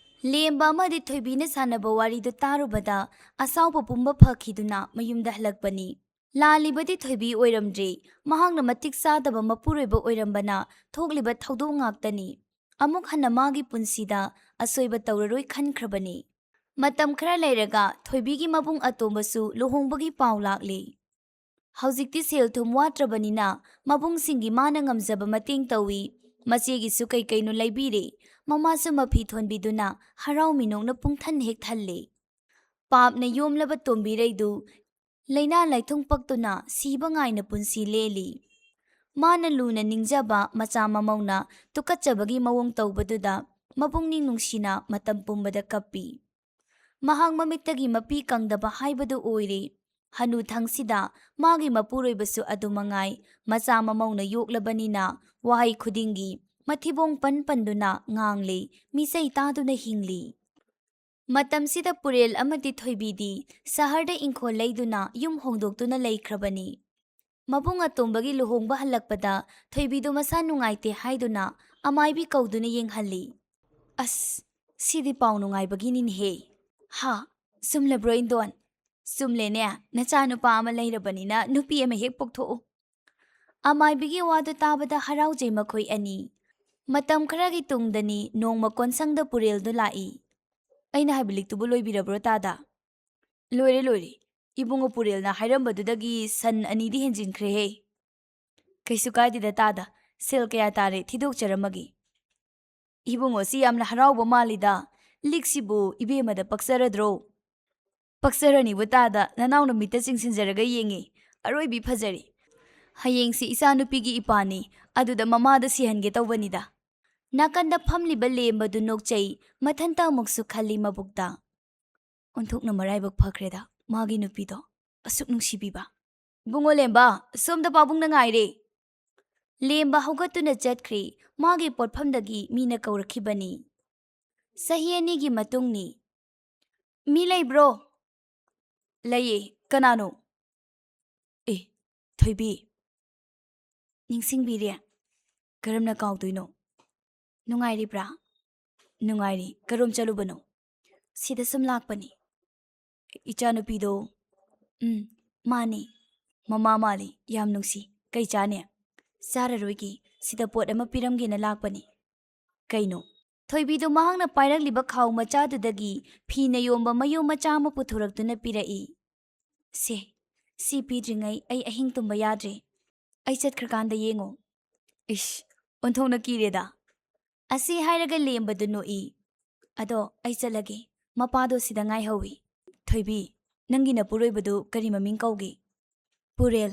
ꯂꯦꯝꯕ ꯑꯃꯗꯤ ꯊꯣꯏꯕꯤꯅ ꯁꯥꯟꯅꯕ ꯋꯥꯔꯤꯗꯨ ꯇꯥꯔꯨꯕꯗ ꯑꯁꯥꯎꯕ ꯄꯨꯝꯕ ꯐꯈꯤꯗꯨꯅ ꯃꯌꯨꯝꯗ ꯍꯜꯂꯛꯄꯅꯤ꯫ ꯂꯥꯜꯂꯤꯕꯗꯤ ꯊꯣꯏꯕꯤ ꯑꯣꯏꯔꯝꯗ꯭ꯔꯦ꯫ ꯃꯍꯥꯛꯅ ꯃꯇꯤꯛ ꯆꯥꯗꯕ ꯃꯄꯨꯔꯣꯏꯕ ꯑꯣꯏꯔꯝꯕꯅ ꯊꯣꯛꯂꯤꯕ ꯊꯧꯗꯣꯛ ꯉꯥꯛꯇꯅꯤ꯫ ꯑꯃꯨꯛ ꯍꯟꯅ ꯃꯥꯒꯤ ꯄꯨꯟꯁꯤꯗ ꯑꯁꯣꯏꯕ ꯇꯧꯔꯔꯣꯏ ꯈꯟꯈ꯭ꯔꯕꯅꯤ꯫ ꯃꯇꯝ ꯈꯔ ꯂꯩꯔꯒ ꯊꯣꯏꯕꯤꯒꯤ ꯃꯕꯨꯡ ꯑꯇꯣꯝꯕꯁꯨ ꯂꯨꯍꯣꯡꯕꯒꯤ ꯄꯥꯎ ꯂꯥꯛꯂꯦ꯫ ꯍꯧꯖꯤꯛꯇꯤ ꯁꯦꯜ ꯊꯨꯝ ꯋꯥꯠꯇ꯭ꯔꯕꯅꯤꯅ ꯃꯕꯨꯡꯁꯤꯡꯒꯤ ꯃꯥꯅ ꯉꯝꯖꯕ ꯃꯇꯦꯡ ꯇꯧꯏ꯫ ꯃꯆꯦꯒꯤꯁꯨ ꯀꯩ ꯀꯩꯅꯣ ꯂꯩꯕꯤꯔꯦ꯫ ꯃꯃꯥꯁꯨ ꯃꯐꯤ ꯊꯣꯟꯕꯤꯗꯨꯅ ꯍꯔꯥꯎ ꯃꯤꯅꯣꯛꯅ ꯄꯨꯡꯊꯟ ꯍꯦꯛ ꯊꯜꯂꯦ꯫ ꯄꯥꯞꯅ ꯌꯣꯝꯂꯕ ꯇꯣꯝꯕꯤꯔꯩꯗꯨ ꯂꯥꯏꯅꯥ ꯂꯥꯏꯊꯨꯡ ꯄꯛꯇꯨꯅ ꯁꯤꯕ ꯉꯥꯏꯅ ꯄꯨꯟꯁꯤ ꯂꯦꯜꯂꯤ꯫ ꯃꯥꯅ ꯂꯨꯅ ꯅꯤꯡꯖꯕ ꯃꯆꯥ ꯃꯃꯧꯅ ꯇꯨꯀꯠꯆꯕꯒꯤ ꯃꯑꯣꯡ ꯇꯧꯕꯗꯨꯗ ꯃꯄꯨꯛꯅꯤꯡ ꯅꯨꯡꯁꯤꯅ ꯃꯇꯝ ꯄꯨꯝꯕꯗ ꯀꯞꯄꯤ꯫ ꯃꯍꯥꯛ ꯃꯃꯤꯠꯇꯒꯤ ꯃꯄꯤ ꯀꯪꯗꯕ ꯍꯥꯏꯕꯗꯨ ꯑꯣꯏꯔꯦ꯫ ꯍꯅꯨꯊꯪꯁꯤꯗ ꯃꯥꯒꯤ ꯃꯄꯨꯔꯣꯏꯕꯁꯨ ꯑꯗꯨ ꯃꯉꯥꯏ꯫ ꯃꯆꯥ ꯃꯃꯧꯅ ꯌꯣꯛꯂꯕꯅꯤꯅ ꯋꯥꯍꯩ ꯈꯨꯗꯤꯡꯒꯤ ꯃꯊꯤꯕꯣꯡ ꯄꯟ ꯄꯟꯗꯨꯅ ꯉꯥꯡꯂꯤ, ꯃꯤꯆꯩ ꯇꯥꯗꯨꯅ ꯍꯤꯡꯂꯤ꯫ ꯃꯇꯝꯁꯤꯗ ꯄꯨꯔꯦꯜ ꯑꯃꯗꯤ ꯊꯣꯏꯕꯤꯗꯤ ꯁꯍꯔꯗ ꯏꯪꯈꯣꯜ ꯂꯩꯗꯨꯅ ꯌꯨꯝ ꯍꯣꯡꯗꯣꯛꯇꯨꯅ ꯂꯩꯈ꯭ꯔꯕꯅꯤ꯫ ꯃꯕꯨꯡ ꯑꯇꯣꯝꯕꯒꯤ ꯂꯨꯍꯣꯡꯕ ꯍꯜꯂꯛꯄꯗ ꯊꯣꯏꯕꯤꯗꯨ ꯃꯁꯥ ꯅꯨꯡꯉꯥꯏꯇꯦ ꯍꯥꯏꯗꯨꯅ ꯑꯃꯥꯏꯕꯤ ꯀꯧꯗꯨꯅ ꯌꯦꯡꯍꯜꯂꯤ꯫ "ꯑꯁ, ꯁꯤꯗꯤ ꯄꯥꯎ ꯅꯨꯡꯉꯥꯏꯕꯒꯤꯅꯤꯅꯦꯍꯦ꯫ ꯍꯥ, ꯆꯨꯝꯂꯕ꯭ꯔꯣ ꯏꯟꯗꯣꯟ? ꯆꯨꯝꯂꯦꯅꯦ, ꯅꯆꯥꯅꯨꯄꯥ ꯑꯃ ꯂꯩꯔꯕꯅꯤꯅ ꯅꯨꯄꯤ ꯑꯃ ꯍꯦꯛ ꯄꯣꯛꯊꯣꯛꯎ꯫" ꯑꯃꯥꯏꯕꯤꯒꯤ ꯋꯥꯗꯨ ꯇꯥꯕꯗ ꯍꯔꯥꯎꯖꯩ ꯃꯈꯣꯏ ꯑꯅꯤ꯫ ꯃꯇꯝ ꯈꯔꯒꯤ ꯇꯨꯡꯗꯅꯤ ꯅꯣꯡꯃ ꯀꯣꯟꯁꯪꯗ ꯄꯨꯔꯦꯜꯗꯨ ꯂꯥꯛꯏ꯫ "ꯑꯩꯅ ꯍꯥꯏꯕ ꯂꯤꯛꯇꯨꯕꯨ ꯂꯣꯏꯕꯤꯔꯕ꯭ꯔꯣ ꯇꯥꯗ?" "ꯂꯣꯏꯔꯦ, ꯂꯣꯏꯔꯦ꯫ ꯏꯕꯨꯡꯉꯣ ꯄꯨꯔꯦꯜꯅ ꯍꯥꯏꯔꯝꯕꯗꯨꯗꯒꯤ ꯁꯟ ꯑꯅꯤꯗꯤ ꯍꯦꯟꯖꯤꯟꯈ꯭ꯔꯦꯍꯦ꯫" "ꯀꯩꯁꯨ ꯀꯥꯏꯗꯦꯗ ꯇꯥꯗ, ꯁꯦꯜ ꯀꯌꯥ ꯇꯥꯔꯦ ꯊꯤꯗꯣꯛꯆꯔꯝꯃꯒꯦ꯫" "ꯏꯕꯨꯡꯉꯣꯁꯤ ꯌꯥꯝꯅ ꯍꯔꯥꯎꯕ ꯃꯥꯜꯂꯤꯗ꯫ ꯂꯤꯛꯁꯤꯕꯨ ꯏꯕꯦꯝꯃꯗ ꯄꯛꯆꯔꯗ꯭ꯔꯣ?" "ꯄꯛꯆꯔꯅꯤꯕꯨ ꯇꯥꯗ, ꯅꯅꯥꯎ ꯅꯨꯃꯤꯠꯇ ꯆꯤꯡꯁꯤꯟꯖꯔꯒ ꯌꯦꯡꯉꯤ꯫ ꯑꯔꯣꯏꯕꯤ ꯐꯖꯔꯤ꯫ ꯍꯌꯦꯡꯁꯤ ꯏꯆꯥꯅꯨꯄꯤꯒꯤ ꯏꯄꯥꯅꯤ, ꯑꯗꯨꯗ ꯃꯃꯥꯗ ꯁꯤꯍꯟꯒꯦ ꯇꯧꯕꯅꯤꯗ꯫" ꯅꯥꯀꯟꯗ ꯐꯝꯂꯤꯕ ꯂꯦꯝꯕꯗꯨ ꯅꯣꯛꯆꯩ, ꯃꯊꯟꯇ ꯑꯃꯨꯛꯁꯨ ꯈꯜꯂꯤ ꯃꯕꯨꯛꯇ, "ꯑꯣꯟꯊꯣꯛꯅ ꯃꯔꯥꯏꯕꯛ ꯐꯈ꯭ꯔꯦꯗ, ꯃꯥꯒꯤ ꯅꯨꯄꯤꯗꯣ ꯑꯁꯨꯛ ꯅꯨꯡꯁꯤꯕꯤꯕ꯫ "ꯏꯕꯨꯡꯉꯣ ꯂꯦꯝꯕ, ꯁꯣꯝꯗ ꯄꯥꯕꯨꯡꯅ ꯉꯥꯏꯔꯦ!" ꯂꯦꯝꯕ ꯍꯧꯒꯠꯇꯨꯅ ꯆꯠꯈ꯭ꯔꯦ꯫ ꯃꯥꯒꯤ ꯄꯣꯠꯐꯝꯗꯒꯤ ꯃꯤꯅ ꯀꯧꯔꯛꯈꯤꯕꯅꯤ꯫ ꯆꯍꯤ ꯑꯅꯤꯒꯤ ꯃꯇꯨꯡꯅꯤ꯫ "ꯃꯤ ꯂꯩꯕ꯭ꯔꯣ?" "ꯂꯩꯌꯦ꯫ ꯀꯅꯥꯅꯣ?" "ꯑꯦ, ꯊꯣꯏꯕꯤ꯫ ꯅꯤꯡꯁꯤꯡꯕꯤꯔꯦ? ꯀꯔꯝꯅ ꯀꯥꯎꯗꯣꯏꯅꯣ? ꯅꯨꯡꯉꯥꯏꯔꯤꯕ꯭ꯔꯥ?" "ꯅꯨꯡꯉꯥꯏꯔꯤ꯫ ꯀꯔꯣꯝ ꯆꯠꯂꯨꯕꯅꯣ?" "ꯁꯤꯗ ꯁꯨꯝ ꯂꯥꯛꯄꯅꯤ꯫" "ꯏꯆꯥꯅꯨꯄꯤꯗꯣ?" "ꯎꯝ, ꯃꯥꯅꯤ꯫ ꯃꯃꯥ ꯃꯥꯜꯂꯤ꯫ ꯌꯥꯝ ꯅꯨꯡꯁꯤ꯫ ꯀꯩ ꯆꯥꯅꯤ?" "ꯆꯥꯔꯔꯣꯏꯒꯦ꯫ ꯁꯤꯗ ꯄꯣꯠ ꯑꯃ ꯄꯤꯔꯝꯒꯦꯅ ꯂꯥꯛꯄꯅꯤ꯫" "ꯀꯩꯅꯣ?" ꯊꯣꯏꯕꯤꯗꯨ ꯃꯍꯥꯛꯅ ꯄꯥꯏꯔꯛꯂꯤꯕ ꯈꯥꯎ ꯃꯆꯥꯗꯨꯗꯒꯤ ꯐꯤꯅ ꯌꯣꯝꯕ ꯃꯌꯣꯝ ꯃꯆꯥ ꯑꯃ ꯄꯨꯊꯣꯔꯛꯇꯨꯅ ꯄꯤꯔꯛꯏ꯫ "ꯁꯦ, ꯁꯤ ꯄꯤꯗ꯭ꯔꯤꯉꯩ ꯑꯩ ꯑꯍꯤꯡ ꯇꯨꯝꯕ ꯌꯥꯗ꯭ꯔꯦ꯫ ꯑꯩ ꯆꯠꯈ꯭ꯔꯀꯥꯟꯗ ꯌꯦꯡꯉꯣ꯫" "ꯏꯁ, ꯑꯣꯟꯊꯣꯛꯅ ꯀꯤꯔꯦꯗ!" ꯑꯁꯤ ꯍꯥꯏꯔꯒ ꯂꯦꯝꯕꯗꯨ ꯅꯣꯛꯏ꯫ "ꯑꯗꯣ ꯑꯩ ꯆꯠꯂꯒꯦ꯫ ꯃꯄꯥꯗꯣ ꯁꯤꯗ ꯉꯥꯏꯍꯧꯏ꯫ ꯊꯣꯏꯕꯤ, ꯅꯪꯒꯤ ꯅꯄꯨꯔꯣꯏꯕꯗꯨ ꯀꯔꯤ ꯃꯃꯤꯡ ꯀꯧꯒꯦ?" "ꯄꯨꯔꯦꯜ꯫"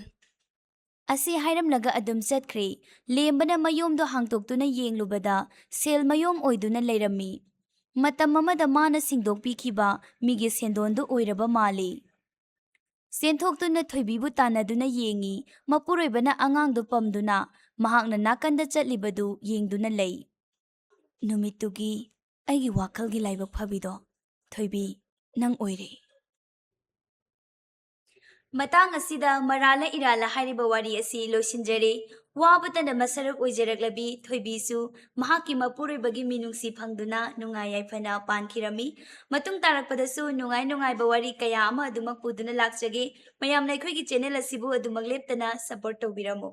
ꯑꯁꯤ ꯍꯥꯏꯔꯝꯂꯒ ꯑꯗꯨꯝ ꯆꯠꯈ꯭ꯔꯦ꯫ ꯂꯦꯝꯕꯅ ꯃꯌꯣꯝꯗꯣ ꯍꯥꯡꯇꯣꯛꯇꯨꯅ ꯌꯦꯡꯂꯨꯕꯗ ꯁꯦꯜ ꯃꯌꯣꯝ ꯑꯣꯏꯗꯨꯅ ꯂꯩꯔꯝꯃꯤ꯫ ꯃꯇꯝ ꯑꯃꯗ ꯃꯥꯅ ꯁꯤꯡꯗꯣꯛꯄꯤꯈꯤꯕ ꯃꯤꯒꯤ ꯁꯦꯟꯗꯣꯟꯗꯨ ꯑꯣꯏꯔꯕ ꯃꯥꯜꯂꯤ꯫ ꯆꯦꯟꯊꯣꯛꯇꯨꯅ ꯊꯣꯏꯕꯤꯕꯨ ꯇꯥꯟꯅꯗꯨꯅ ꯌꯦꯡꯉꯤ꯫ ꯃꯄꯨꯔꯣꯏꯕꯅ ꯑꯉꯥꯡꯗꯨ ꯄꯝꯗꯨꯅ ꯃꯍꯥꯛꯅ ꯅꯥꯀꯟꯗ ꯆꯠꯂꯤꯕꯗꯨ ꯌꯦꯡꯗꯨꯅ ꯂꯩ꯫ ꯅꯨꯃꯤꯠꯇꯨꯒꯤ ꯑꯩꯒꯤ ꯋꯥꯈꯜꯒꯤ ꯂꯥꯏꯕꯛ ꯐꯕꯤꯗꯣ, ꯊꯣꯏꯕꯤ, ꯅꯪ ꯑꯣꯏꯔꯦ꯫ ꯃꯇꯥꯡ ꯑꯁꯤꯗ ꯃꯔꯥꯜꯂ ꯏꯔꯥꯜꯂ ꯍꯥꯏꯔꯤꯕ ꯋꯥꯔꯤ ꯑꯁꯤ ꯂꯣꯏꯁꯤꯟꯖꯔꯦ꯫ ꯋꯥꯕꯇꯅ ꯃꯁꯔꯨꯛ ꯑꯣꯏꯖꯔꯛꯂꯕꯤ ꯊꯣꯏꯕꯤꯁꯨ ꯃꯍꯥꯛꯀꯤ ꯃꯄꯨꯔꯣꯏꯕꯒꯤ ꯃꯤꯅꯨꯡꯁꯤ ꯐꯪꯗꯨꯅ ꯅꯨꯡꯉꯥꯏ ꯌꯥꯏꯐꯅ ꯄꯥꯟꯈꯤꯔꯝꯃꯤ꯫ ꯃꯇꯨꯡ ꯇꯥꯔꯛꯄꯗꯁꯨ ꯅꯨꯡꯉꯥꯏ ꯅꯨꯡꯉꯥꯏꯕ ꯋꯥꯔꯤ ꯀꯌꯥ ꯑꯃ ꯑꯗꯨꯃꯛ ꯄꯨꯗꯨꯅ ꯂꯥꯛꯆꯒꯦ꯫ ꯃꯌꯥꯝꯅ ꯑꯩꯈꯣꯏꯒꯤ channel ꯑꯁꯤꯕꯨ ꯑꯗꯨꯃꯛ ꯂꯦꯞꯇꯅ support ꯇꯧꯕꯤꯔꯝꯃꯨ꯫